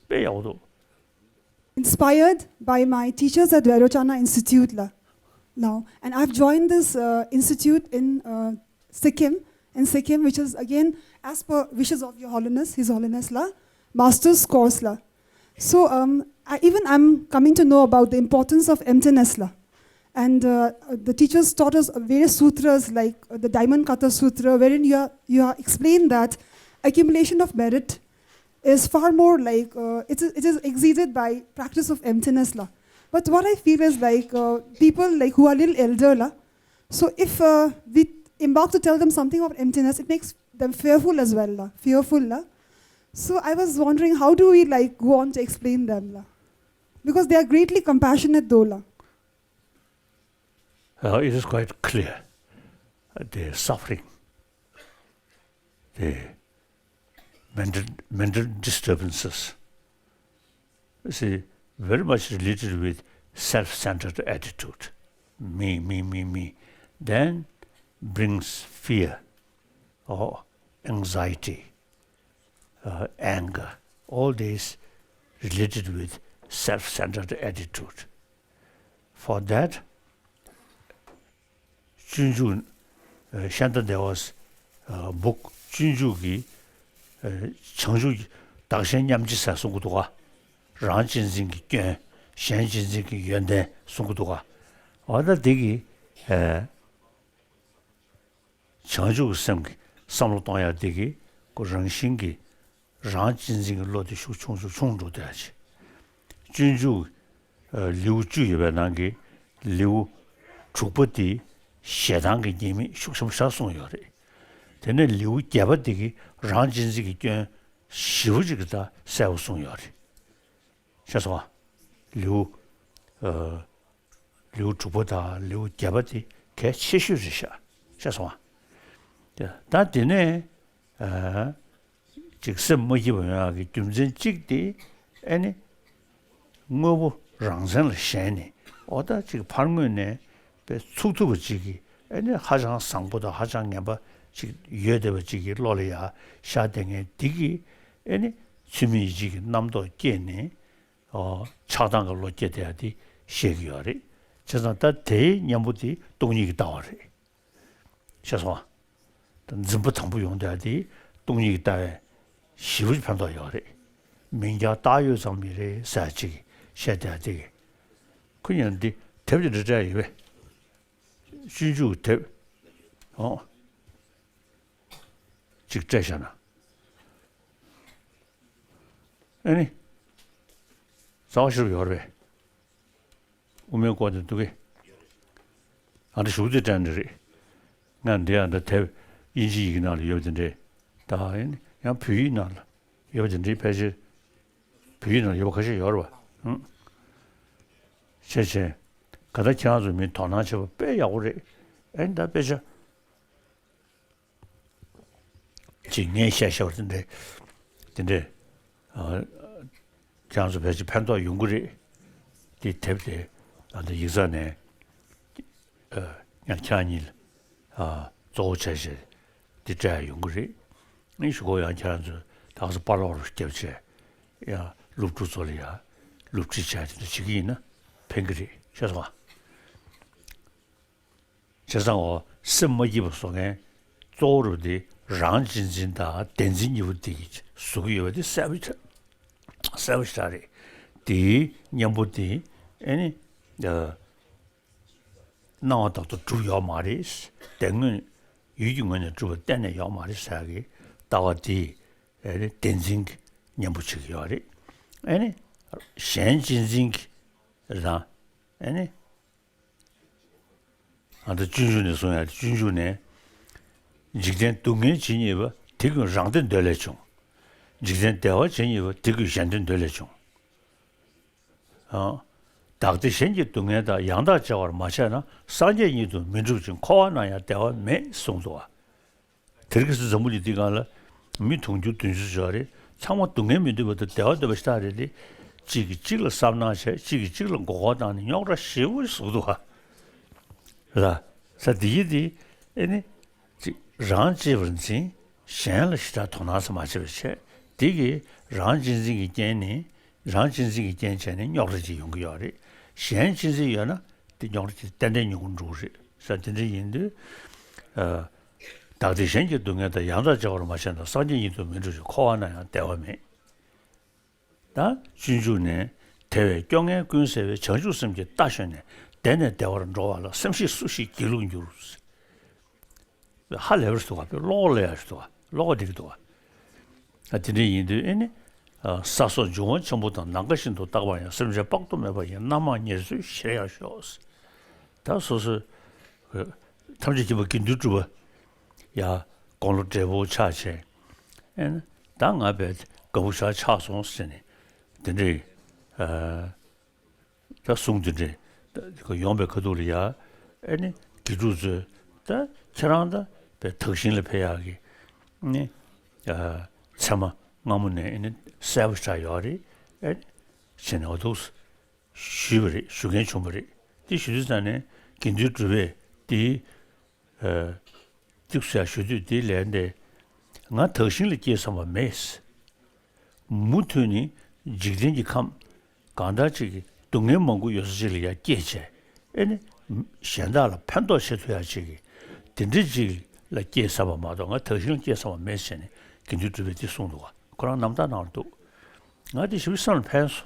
དཔེ་ཡག་པོ་འདུག Inspired by my teachers at Vairocana Institute la, now, and I've joined this uh, institute in uh, Sikkim, in Sikkim, which is again as per wishes of Your Holiness, His Holiness la, master's course la. So um, I, even I'm coming to know about the importance of emptiness la. And uh, the teachers taught us various sutras like uh, the Diamond Cutter Sutra, wherein you are, you are explained that accumulation of merit is far more like uh, it, is, it is exceeded by practice of emptiness la. But what I feel is like uh, people like who are little elder la. So if uh, we embark to tell them something of emptiness, it makes them fearful as well la, fearful la. So I was wondering, how do we like go on to explain them la? Because they are greatly compassionate though la. Uh, it is quite clear. The suffering, the mental, mental disturbances, you see, very much related with self-centered attitude. Me, me, me, me. Then brings fear or anxiety, uh, anger. All these related with self-centered attitude. For that, སྤྱོད་འཇུག་ཤཱནྟ་དེ་ཝཱ་བུག་སྤྱོད་འཇུག་གི་བྱང་ཆུབ་བདག་གཞན་མཉམ་བརྗེ་ཟེར་གསུང་གི་འདུག་ག། རང་གཅེས་འཛིན་གྱི་སྐྱོན། གཞན་གཅེས་འཛིན་གྱི་ཡོན་ཏན་གསུང་གི་འདུག་ག། འོ་ད་འདི་གི་བྱང་ཆུབ་ཀྱི་སེམས་ཀྱི་བསམ་བློ་གཏོང་ཡག་འདི་གི་ཁོ་རང་བཞིན་གྱི་རང་གཅེས་འཛིན་གྱི་བློ་དེ་ཤུགས་ཆུང་ཆུང་ཆུང་འགྲོ་བསྡད་ཡག་ཅིག་སྤྱོད་འཇུག་ཨ་ལེའུ་བཅུ་ཡོད་པའི་ནང་གི་ལེའུ་དྲུག་པ་དེ་ཞེ་སྡང་གི་ཉེས་དམིགས་ཤུགས་ཆེན་པོ་ཞེ་དྲག་གསུངས་ཡོད་རེད། དེ་ནས་ལེའུ་བརྒྱད་པ་དེ་གི་རང་གཅེས་འཛིན་གྱི་སྐྱོན་ཞེ་པོ་ཅིག་གི་ད་གསལ་པོ་གསུངས་ཡོད་རེད། ཤེས་སོང་ང་། ལེའུ་ཨ་ལེའུ་དྲུག་པ་དང་ལེའུ་བརྒྱད་པ་དེ་གལ་ཆེ་ཤོས་རེད་ཤག་ཤེས་སོང་ང་། ད་དེ་ནས་ཨ་ཅིག་སེམས་མ་སྐྱིད་པ་ཡོང་ཡག་གི་རྒྱུ་མཚན་གཅིག་དེ་ཨེ་ནི་དངོས་པོ་རང་མཚན་ལ་ཞེན་ནས་འོ་ད་ཅིག་ཕར་ངོས་ནས་དཔེ་ཚུགས་ཐུབ་པ་ཅིག་གིས་ཨེ་ནི་ཧ་ཅང་བཟང་པོ་དང་ཧ་ཅང་ངན་པ་ཅིག་ཡོད་བསྡད་པ་ཅིག་གི་བློ་ལ་ཡ་ཤར་བསྡད་མཁན་དེ་གིས་ཨེ་ནི་ཚུལ་མིན་ཡིད་བྱེད་ཀྱི་རྣམ་རྟོག་སྐྱེས་ནས་ཨོ་ཆགས་སྡང་གི་བློ་སྐྱེས་བསྡད་ཡ་དེ་བཤད་ཀྱི་ཡོད་རེད། བྱས་ཙང་ད་དེའི་གཉེན་པོ་དེ་སྟོང་ཉིད་ཀྱི་ལྟ་བ་རེད། ཤེས་སོང་ང་། ད་འཛིན་པ་དང་པོ་ཡོང་བསྡད་ཡ་དེ་སྟོང་ཉིད་ཀྱི་ལྟ་བས་ཞེ་པོ་ཅིག་ཕན་ཐོགས་ཡོད་རེད། མིང་རྐྱང་བཏགས་ཡོད་ཙང་མི་རེད་ཟེར་ཅིག་བཤད་བསྡད་ཡ་དེ་གི་ཁོ་ཡང་འདི་དེབ་ཅིག་འདྲ་སྤྲད་ཡོད་པས། སྤྱོད་འཇུག་དེབ། ཨོ། ཅིག་སྤྲད་བཞག་ན། ཨེ་ནི། རྩ་བ་ཤེས་རབ་ཡོད་རེད་པས། དབུ་མའི་སྐོར་དེ་འདུག་གས། ཨ་འདྲ་ཞུགས་དེ་དྲན་འདྲ་རེད། ང་འདི་ཨ་འདྲ་དེབ་དབྱིན་ཇི་ཡི་གེ་ནང་ལ་ཡོད་པ་དེ་འདྲས། ད་ཨེ་ནི་ཡང་བོད་ཡིག་ནང་ལ་ཡོད་པ་དེ་འདྲས་ཕལ་ཆེར། བོད་ཡིག་ནང་ལ་ཡོད་པ་ཁ་ཤས་ཡོད་རེད་པ། ཨང་། བྱས་བྱས། ག་ད་ཁྱེད་རང་ཚོ་མི་དོ་སྣང་བྱེད་པ་དཔེ་ཡག་པོ་རེད། ཨེ་ནི་ད་དཔེ་ཆ། ཅིག་ངས་བཤད་བཤད་པ་དེ་འདྲས། དེ་འདྲས། ཨ། ཁྱེད་རང་ཚོ་ཕལ་ཆེར་ཕན་ཐོགས་ཡོང་གི་རེད། དེ་དེབ་དེ་ཨ་ད་ཡིག་ཚང་ནས་ཨ་ཡང་ཁྱེད་རང་གཉིས་ལ་ཨ་གཙོ་བོ་བྱས་བྱས་དེ་སྤྲད་ཡ་ཡོང་གི་རེད། ཨ་ནི་གཞུག་གུ་ཡང་ཁྱེད་རང་ཚོས་ད་ག་ཚོད་པར་ལོག་རུ་བརྒྱབ་བྱས་ཡང་སློབ་ཕྲུག་ཚོ་ལ་ཡང་སློབ་ཁྲིད་བྱས་དེ་འདྲ་བྱེད་ཀྱི་ཡིན་ན་ཕན་གྱི་རེད། ཤེས་སོང་ང་། བྱས་ཙང་འོ་སེམས་མ་སྐྱིད་པ་བཟོ་མཁན་གཙོ་བོ་རུ་དེ་རང་གཅེས་འཛིན་དང་བདེན་འཛིན་གཉིས་པོ་དེ་གིས་བཟོ་གི་ཡོད་པ་དེ་གསལ་པོ་ཆགས། གསལ་པོ་ཞེ་དྲག་རེད། དེའི་གཉེན་པོ་དེ་ཨེ་ནི། ཨ། སྣང་བ་དག་ཏུ་གྲུབ་ཡོད་མ་རེད། བདེན་དངོས་ཡུལ་གྱི་ངོས་ནས་གྲུབ་པ་གཏན་ནས་ཡོད་མ་རེད་ཟེར་ཡག་གི་ལྟ་བ་དེ་ཨེ་ནི་བདེན་འཛིན་གྱི་གཉེན་པོ་བྱེད་ཀྱི་ཡོད་རེད། ཨེ་ནི། གཞན་གཅེས་འཛིན་གྱི་རང་ཨེ་ནི། ཨ་ད་སྤྱོད་འཇུག་ནས་གསུངས་ཡ་སྤྱོད་འཇུག་ནས། འཇིག་རྟེན་སྡུག་བསྔལ་ཇི་སྙེད་པ། དེ་ཀུན་རང་བདེ་འདོད་ལས་བྱུང་། འཇིག་རྟེན་བདེ་བ་ཇི་སྙེད་པ། དེ་ཀུན་གཞན་བདེ་འདོད་ལས་བྱུང་། ཨ། བདག་བདེ་གཞན་གྱི་སྡུག་བསྔལ་དག །ཡང་དག་བརྗེ་བར་མ་བྱས་ན། སངས་རྒྱས་ཉིད་དུ་མི་འགྲུབ་ཅིང་། །འཁོར་བ་ན་ཡང་བདེ་བ་མེད། གསུངས་འདུག་བ། དེ་རིང་ཁ་སང་འཛམ་བུ་གླིང་འདིའི་སྒང་ལ་མི་དུང་ཕྱུར་བདུན་ཅུ་ཙམ་ཡོད་རེད། ཚང་མ་སྡུག་བསྔལ་མི་འདོད་པ་དང་བདེ་བ་འདོད་པ་ཞེ་དྲག་རེད་དེ། གཅིག་གིས་གཅིག་ལ་བསམ་སྣང་བྱས། གཅིག་གིས་གཅིག་ལ་མགོ་སྐོར་བཏང་ནས་རྙོག་དྲ་ཞེ་པོ་བཟོ་གི་འདུག་ག་ལ། ས་འདི་ཡི་དེ་ཨེ་ནི། གཅིག་རང་གཅེས་པར་འཛིན། གཞན་ལ་ཞེ་དྲག་དོ་སྣང་ཟེར་མ་བྱེད་པ་བྱས། འདི་གིས་རང་གཅེས་འཛིན་གྱི་རྐྱེན་ནི། རང་གཅེས་འཛིན་གྱི་རྐྱེན་བྱས་ནས་རྙོག་དྲ་ཅིག་ཡོང་གི་ཡོད་རེད། གཞན་གཅེས་འཛིན་ཡོད་ན་དེ་རྙོག་དྲ་ཅིག་ཏན་ཏན་ཉུང་ངུ་འགྲོ་གི་རེད། ས་དེ་འདྲ་ཡིན་དུས། ཨ། བདག་བདེ་གཞན་གྱི་སྡུག་བསྔལ་དག །ཡང་དག་བརྗེ་བར་མ་བྱས་ན། སངས་རྒྱས་ཉིད་དུ་མི་འགྲུབ་ཅིང་། །འཁོར་བ་ན་ཡང་བདེ་བ་མེད། ད་སྤྱོད་འཇུག་ནས་དེ་བས་སྐྱོ་ངལ་ཀུན་སེལ་བའི། བྱང་ཆུབ་སེམས་ཀྱི་རྟ་ཞོན་ནས། བདེ་ནས་བདེ་བར་འགྲོ་བ་ལ། སེམས་ཤེས་སུ་ཞིག་སྒྱིད་ལུག་འགྱུར། ཧ་ལས་པར་འདུག་ག །བློ་ཁོག་ལ་ཡ་འདུག་ག །བློ་ཁོག་འགྲིག་གི་འདུག་ག །ཨ་དེ་འདྲ་ཡིན་དུས་ཨེ་ནི། ཨ་ས་སོགས་འབྱུང་བ་ཆེན་པོ་དང་། །ནམ་མཁའ་བཞིན་དུ་རྟག་པར་ཡང་། །སེམས་ཅན་དཔག་ཏུ་མེད་པ་ཡི། །རྣམ་མང་ཉེར་འཚོའི་གཞིར་ཡང་ཤོག །ད་སོ་སོའི་ཐམས་ཅད་མཁྱེན་པ་དགེ་འདུན་གྲུབ་པ་ཡ་དགུང་ལོ་བགྲེས་པོ་ཆགས་བྱས། ཨེ་ནི་ད་ང་དཔེ་དགའ་པོ་ཞེ་དྲག་ཆགས་སོང་ཟེར་ནས་དེ་འདྲའི་ཨ། ད་གསུང་དེ་འདྲས་ད་ཡོང་པའི་ཁ་ཐུག་ལ་ཡ། ཨེ་ནི་དགེ་ཕྲུག་ཚོས་ད་ཁྱེད་རང་ད་དཔེ་དག་ཞིང་ལ་ཕེབས་ཡག་གི་ནི་ཨ་མཚན་མ་སྔ་མོ་ནས་ཨེ་ནི་གསལ་པོ་ཞེ་དྲག་ཡོད་རེད། ཨེ་ནི་བྱས་ནས་འོ་འདུག་ཞུས་པ་རེད། ཞུ་མཁན་བྱུང་བ་རེད། དེ་ཞུ་དུས་ཙང་ནས་དགེ་འདུན་གྲུབ་པས་དེའི་ཨ། ཏིག་ཙམ་ཞུ་དུས་དེའི་ལན་དེ། ང་དག་ཞིང་ལ་སྐྱེས་བསམ་པ་མེད། མུ་མཐུད་ནས་འཇིག་རྟེན་གྱི་ཁམས་གང་འདྲ་ཅིག་གི་སྡུག་བསྔལ་མང་པོ་ཡོད་ས་ཅིག་ལ་ཡར་སྐྱེས་བྱས། ཨེ་ནི། གཞན་དག་ལ་ཕན་ཐོགས་བྱེད་ཐུབ་ཡག་ཅིག་གི་དེ་འདྲ་ཅིག་ལ་སྐྱེས་བསམ་པ་མ་གཏོགས་ང་དག་ཞིང་ལ་སྐྱེས་བསམ་པ་མེད་ཟེར་ནས་དགེ་འདུན་གྲུབ་པས་དེ་གསུངས་འདུག་ག །ཁོ་རང་རྣམ་ཐར་ནང་ལ་འདུག །ང་དེ་ཞེ་པོ་སེམས་ལ་ཕན་སོང་།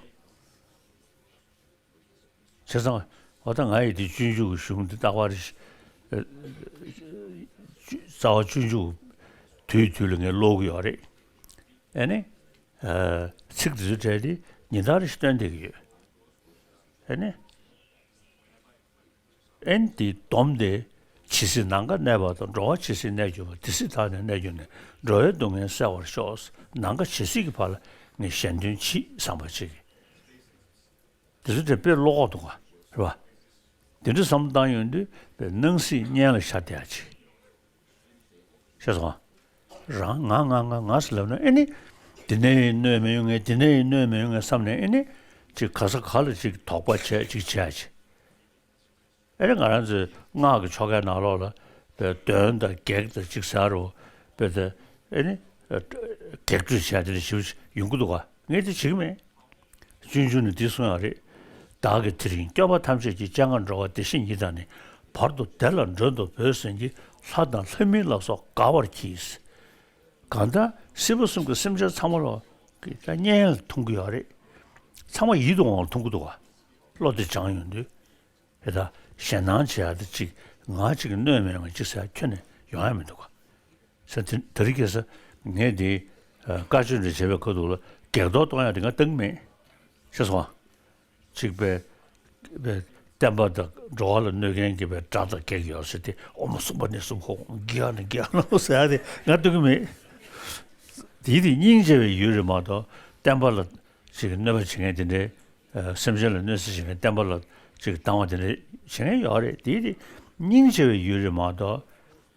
བྱས་ཙང་། འོ་ད་ང་ཡི་དེ་སྤྱོད་འཇུག་གི་གཞུང་འདི་རྟག་པར་རེ་ཞིག་རྩ་བ་སྤྱོད་འཇུག་དུས་དུས་ལ་ངས་ཀློག་གི་ཡོད་རེད། ཨེ་ནི། ཚིག་འདི་ཚོའི་གྲས་དེ་ཉིན་ལྟར་རེ་ཞིག་བཏོན་བསྡད་ཀྱི་ཡོད། ཨེ་ནི། ཨེ་ནི་དེའི་སྡོམ་དེ། ཇི་སྲིད་ནམ་མཁའ་གནས་པ་དང་། འགྲོ་བ་ཇི་སྲིད་གནས་གྱུར་པ། དེ་སྲིད་བདག་ནི་གནས་གྱུར་ནས། འགྲོ་བའི་སྡུག་བསྔལ་བསལ་བར་ཤོག། ནམ་མཁའ་ཇི་སྲིད་ཀྱི་བར་ལ་ངས་གཞན་དོན་བྱེད་བསམ་པ་ཅིག་དེ་ཚོ་དེ་དཔེ་བློ་ཁོག་འདུག་ག་རེད་པ། དེ་འདྲ་བསམ་བློ་བཏང་ཡོང་དུས་དཔེ་སྣང་སྲིད་གཉེན་ལ་ཤར་བསྡད་ཡ་ཅིག་ཤེས་སོང་ང་། རང་ང་ང་ང་ང་ཟེར་ལབ་ན། ཨེ་ནི། འདི་ནས་ཡིན་གནོད་མི་ཡོང་ངེས། འདི་ནས་ཡིན་གནོད་མི་ཡོང་ངེས་བསམ་ནས། ཨེ་ནི། ཅིག་ག་ས་ག་ལ་ཅིག་དོགས་པ་བྱས་ཅིག་བྱས་ཅིག་ཨེ་ནི་ང་རང་ཚོའི་སྔགས་ཀྱི་ཆོ་གའི་ནང་ལོགས་ལ་དཔེ་གདོན་དང་བགེགས་དང་ཅིག་ཟེར་རོ། དཔེ་དེ་ཨེ་ནི། བགེགས་བསྐྲད་བྱས་དེ་འདྲ་ཞིབ་ཡོང་གི་འདུག་ག་ངས་དེ་བྱེད་ཀྱི་མེད། སྤྱོད་འཇུག་ནས་འདི་གསུངས་ཡོད་རེད། བདག་གིས་དེ་རིང་སྐྱོབ་པ་ཐམས་ཅད་ཀྱི། སྤྱན་སྔར་འགྲོ་བ་བདེ་གཤེགས་ཉིད་དང་ནི། བར་དུ་བདེ་ལ་མགྲོན་དུ་བོས་ཟིན་གྱིས། ལྷ་དང་ལྷ་མིན་ལ་སོགས་དགའ་བར་གྱིས། གང་ལྟར་སྲིད་པ་གསུམ་གྱི་སེམས་ཅན་ཚང་མ་ལ་གི་ད་སྙན་ལ་ཐུང་གི་ཡོད་རེད། ཚང་མ་ཡིད་དུ་འོང་བ་ལ་ཐུང་གི་འདུག་ག་བློ་དེ་སྦྱངས་ཡོང་དུས། དེ་ད་ཞེད་སྣང་བྱེད་ཡ་དེ་གཅིག་ང་གཅིག་གིས་གནོད་མི་ཡོང་བ་གཅིག་ཟེར་ཡ་ཁྱོན་ནས་ཡོང་ཡ་མི་འདུག་ག་ས་དེ་དེ་རིང་ཁ་སང་ངས་འདི་ཨ་བཀའ་ཆོས་འདྲ་བྱེད་པའི་ཁ་ཐུག་ལ་བགེགས་གཏོར་གཏོང་ཡ་དེ་ང་བཏང་མེད། ཤེས་སོང་ང་། གཅིག་པའི་པའི་བསྟན་པ་དང་འགྲོ་བ་ལ་གནོད་མཁན་གྱི་པའི་དགྲ་དང་བགེགས་ཡོད་ཟེར་ཏེ། ཨོཾ་སུ་པ་ཎི་སྭཱ་ཧཱ། གི་ཡ་ནི་གི་ཡ་ནོ་ཟེར་ཡ་དེ་ང་བཏང་གི་མེད། དེའི་དེ་སྙིང་རྗེ་བའི་ཡུལ་རེད་མ་གཏོགས། བསྟན་པ་ལ་ཅིག་གནོད་པ་བྱེད་མཁན་དེ་འདྲའི། ཨ་སེམས་ཅན་ལ་གནོད་འཚེ་བྱེད་མཁན། བསྟན་པ་ལ་ཅིག་སྡང་བ་དེ་འདྲ་བྱེད་མཁན་ཡོད་རེད། དེའི་དེ་སྙིང་རྗེ་བའི་ཡུལ་རེད་མ་གཏོགས།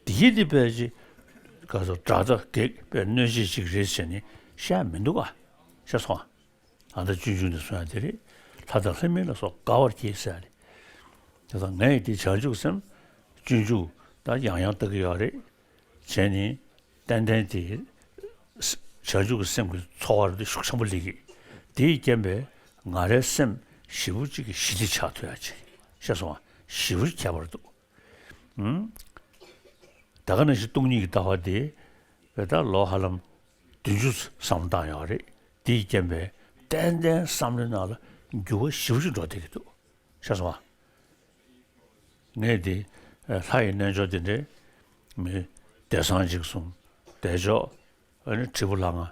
དེའི་དེ་དཔེ་ཅིག་ག་ཚོད་དགྲ་དང་བགེགས་པའི་གནོད་བྱེད་ཅིག་རེད་ཟེར་ནས་བཤད་ཡ་མི་འདུག་ག་ཤེས་སོང་ང་། ཨ་ད་སྤྱོད་འཇུག་ནས་གསུང་ཡ་དེ་རེད། ལྷ་དང་ལྷ་མིན་ལ་སོགས་དགའ་བར་གྱིས་ཟེར་ཡ་རེད། དེ་དང་ངས་དེ་བྱང་ཆུབ་སེམས། སྤྱོད་འཇུག་ད་ཡང་ཡང་ལྟ་གི་ཡོད་རེད། བྱས་ནས་ཏན་ཏན་དེ་བྱང་ཆུབ་ཀྱི་སེམས་ཀྱི་ཚོར་བ་དེ་ཤུགས་ཆེན་པོ་སླེབས་ཀྱི། དེས་རྐྱེན་པས་ང་རའི་སེམས་ཞེ་པོ་ཅིག་གི་ཞི་བདེ་ཆགས་ཐུབ་ཡ་ཅིག་ཤེས་སོང་ང་། ཞེ་པོ་ཅིག་ཁྱད་པར་འདུག་ཨུམ། ད་ག་ནང་བཞིན་སྟོང་ཉིད་ཀྱི་ལྟ་བ་དེ་བས་ད་ལོ་ཧ་ལམ་བདུན་ཅུ་བསམ་བློ་བཏང་ཡོད་རེད། དེས་རྐྱེན་པས་ཏན་ཏན་བསམ་བློའི་ནང་ལ་འགྱུར་བ་ཞེ་པོ་ཅིག་འགྲོ་བསྡད་ཀྱི་འདུག་ཤེས་སོང་ང་། ངས་དེ་ལྷ་ཡི་རྣལ་འབྱོར་དེ་འདྲའི་མི་བདེ་གསང་འཇིགས་གསུམ། བདེ་མཆོག་ཨ་ནི་དྲིལ་བུ་ལྷ་ང་།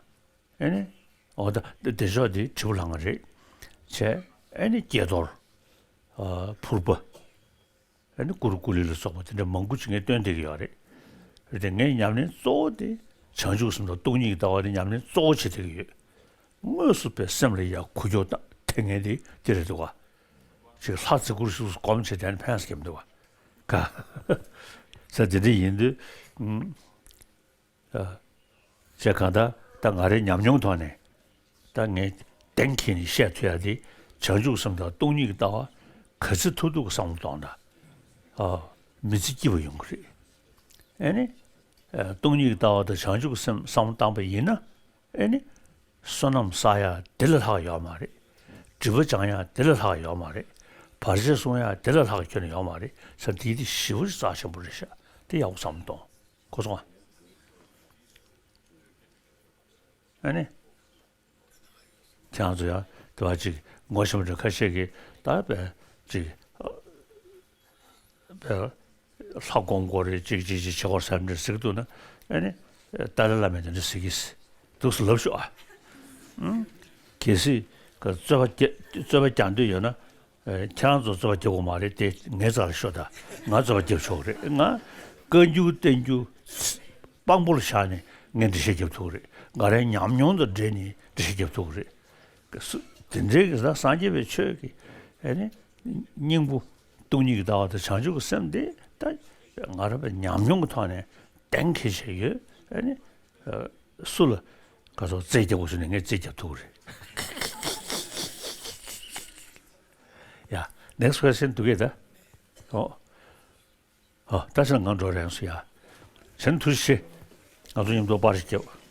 ཨ་ནི་འོ་ད་བདེ་མཆོག་དེ་དྲིལ་བུ་ལྷ་ང་རེད། བྱས་ཨ་ནི་ཀྱེ་རྡོར། ཨ་ཕུར་པ། ཨ་ནི་ཀུ་རུ་ཀུ་ལི་ལ་སོགས་པ་དེ་འདྲ་མང་པོ་ཅིག་ངས་སྟོན་བསྡད་ཀྱི་ཡོད་རེད། རེད་དེ་ངའི་ཉམས་ལེན་གཙོ་བོ་དེ་བྱང་ཆུབ་སེམས་དང་སྟོང་ཉིད་ཀྱི་ལྟ་བ་དེ་ཉམས་ལེན་གཙོ་བོ་བྱེད་བསྡད་ཀྱི་ཡོད། དངོས་སུ་པའི་སེམས་ལ་ཡ་འགུལ་སྐྱོད་དང་ཐེབས་མཁན་དེ་དེ་རེད་འདུག་ག་ཅིག་ལྷ་བརྩི་བཀུར་ཞུ་སྒོམ་བྱེད་དེ་ནི་ཕན་སྐྱེམ་འདུག་ག་ཀ་ས་དེ་འདྲ་ཡིན་དུས། ཨ། བྱས་གང་ལྟར་ད་ང་རའི་ཉམས་མྱོང་ཐོག་ནས་ད་ངས་གཏན་འཁེལ་ནས་བཤད་ཐུབ་ཡ་དེ། བྱང་ཆུབ་སེམས་དང་སྟོང་ཉིད་ཀྱི་ལྟ་བ་ག་ཚོད་ཐུབ་ཐུབ་ཀྱི་བསམ་བློ་གཏོང་དང་། ཨ། མི་ཚེ་སྐྱིད་པ་ཡོང་གི་རེད། ཨེ་ནི། ཨ། སྟོང་ཉིད་ཀྱི་ལྟ་བ་དང་བྱང་ཆུབ་ཀྱི་སེམས་བསམ་བློ་བཏང་པ་ཡིན་ན། ཨེ་ནི། བསོད་ནམས་བསགས་ཡ་དེ་ལས་ལྷག་ཡོད་མ་རེད། སྒྲིབ་པ་སྦྱང་ཡ་དེ་ལས་ལྷག་ཡོད་མ་རེད། བར་ཆད་སྲུང་ཡ་དེ་ལས་ལྷག་ཁྱོན་ནས་ཡོད་མ་རེད་ཟེར། དེ་དེ་ཞེ་པོ་ཅིག་རྩ་ཆེན་པོ་རེད་ཤག་དེ་ཡག་པོ་བསམ་བློ་གཏོང་། གོ་སོང་ང་། ཨ་ནི། ཁྱེད་རང་ཚོ་ཡང་དེ་བ་ཅིག་ངོ་ཤེས་པ་འདྲ་ཁ་ཤས་ཀྱིས་ད་བས་ཅིག་བས་ལྷ་སྒོམ་དགོས་རེད། ཅིག་ཅིག་ཅིག་བྱེད་དགོས་བསམ་འདྲ་ཟེར་གྱི་འདུག་ན། ཨ་ནི། ཏཱ་ལའི་བླ་མས་དེ་འདྲ་ཟེར་གྱི་འདུག་ཟེར་ལབ་ཤོག་ཨ། ཨང་། གལ་སྲིད་ཀྱི་རྩོད་པ་རྒྱག་རྩོད་པ་རྒྱག་འདོད་ཡོད་ན། ཨེ། ཁྱེད་རང་ཚོ་རྩོད་པ་རྒྱག་དགོས་མ་རེད་དེ། ངའི་རྩ་ལ་ཤོག་ད། ང་རྩོད་པ་རྒྱབ་ཆོག་གི་རེད། ང་བཀའ་འགྱུར་བསྟན་འགྱུར་དཔང་པོ་ལ་བཞག་ནས་ངས་འགྲེལ་བཤད་རྒྱབ་ཐུབ་ཀྱི་རེད། ང་རའི་ཉམས་མྱོང་དང་འབྲེལ་ནས་འགྲེལ་བཤད་རྒྱབ་ཐུབ་ཀྱི་རེད། སུ་དེ་འདྲའི་གི་ད་སངས་རྒྱས་པའི་ཆོས་ཀྱི། ཨེ་ནི། སྙིང་པོ་སྟོང་ཉིད་ཀྱི་ལྟ་བ་དང་བྱང་ཆུབ་ཀྱི་སེམས་དེ་ད་ང་རང་པའི་ཉམས་མྱོང་གི་ཐོག་ནས་གཏན་འཁེལ་བྱས་ཡོད། ཨེ་ནི། ཨ། སུ་ལ་ག་ཚོད་རྩོད་རྒྱག་དགོས་ཟེར་ནས་ངས་རྩོད་རྒྱབ་ཐུབ་ཀྱི་རེད། ཡ། next question འདུག་གས་ད། ཨོ། ཨོ། ད་ཕྱིར་ང་འགྲོ་རན་སོང་ཡ། གཞན་ཐུགས་རྗེ་ཆེ། ང་ཚོ་མཉམ་དུ་པར་ཞིག་རྒྱབ།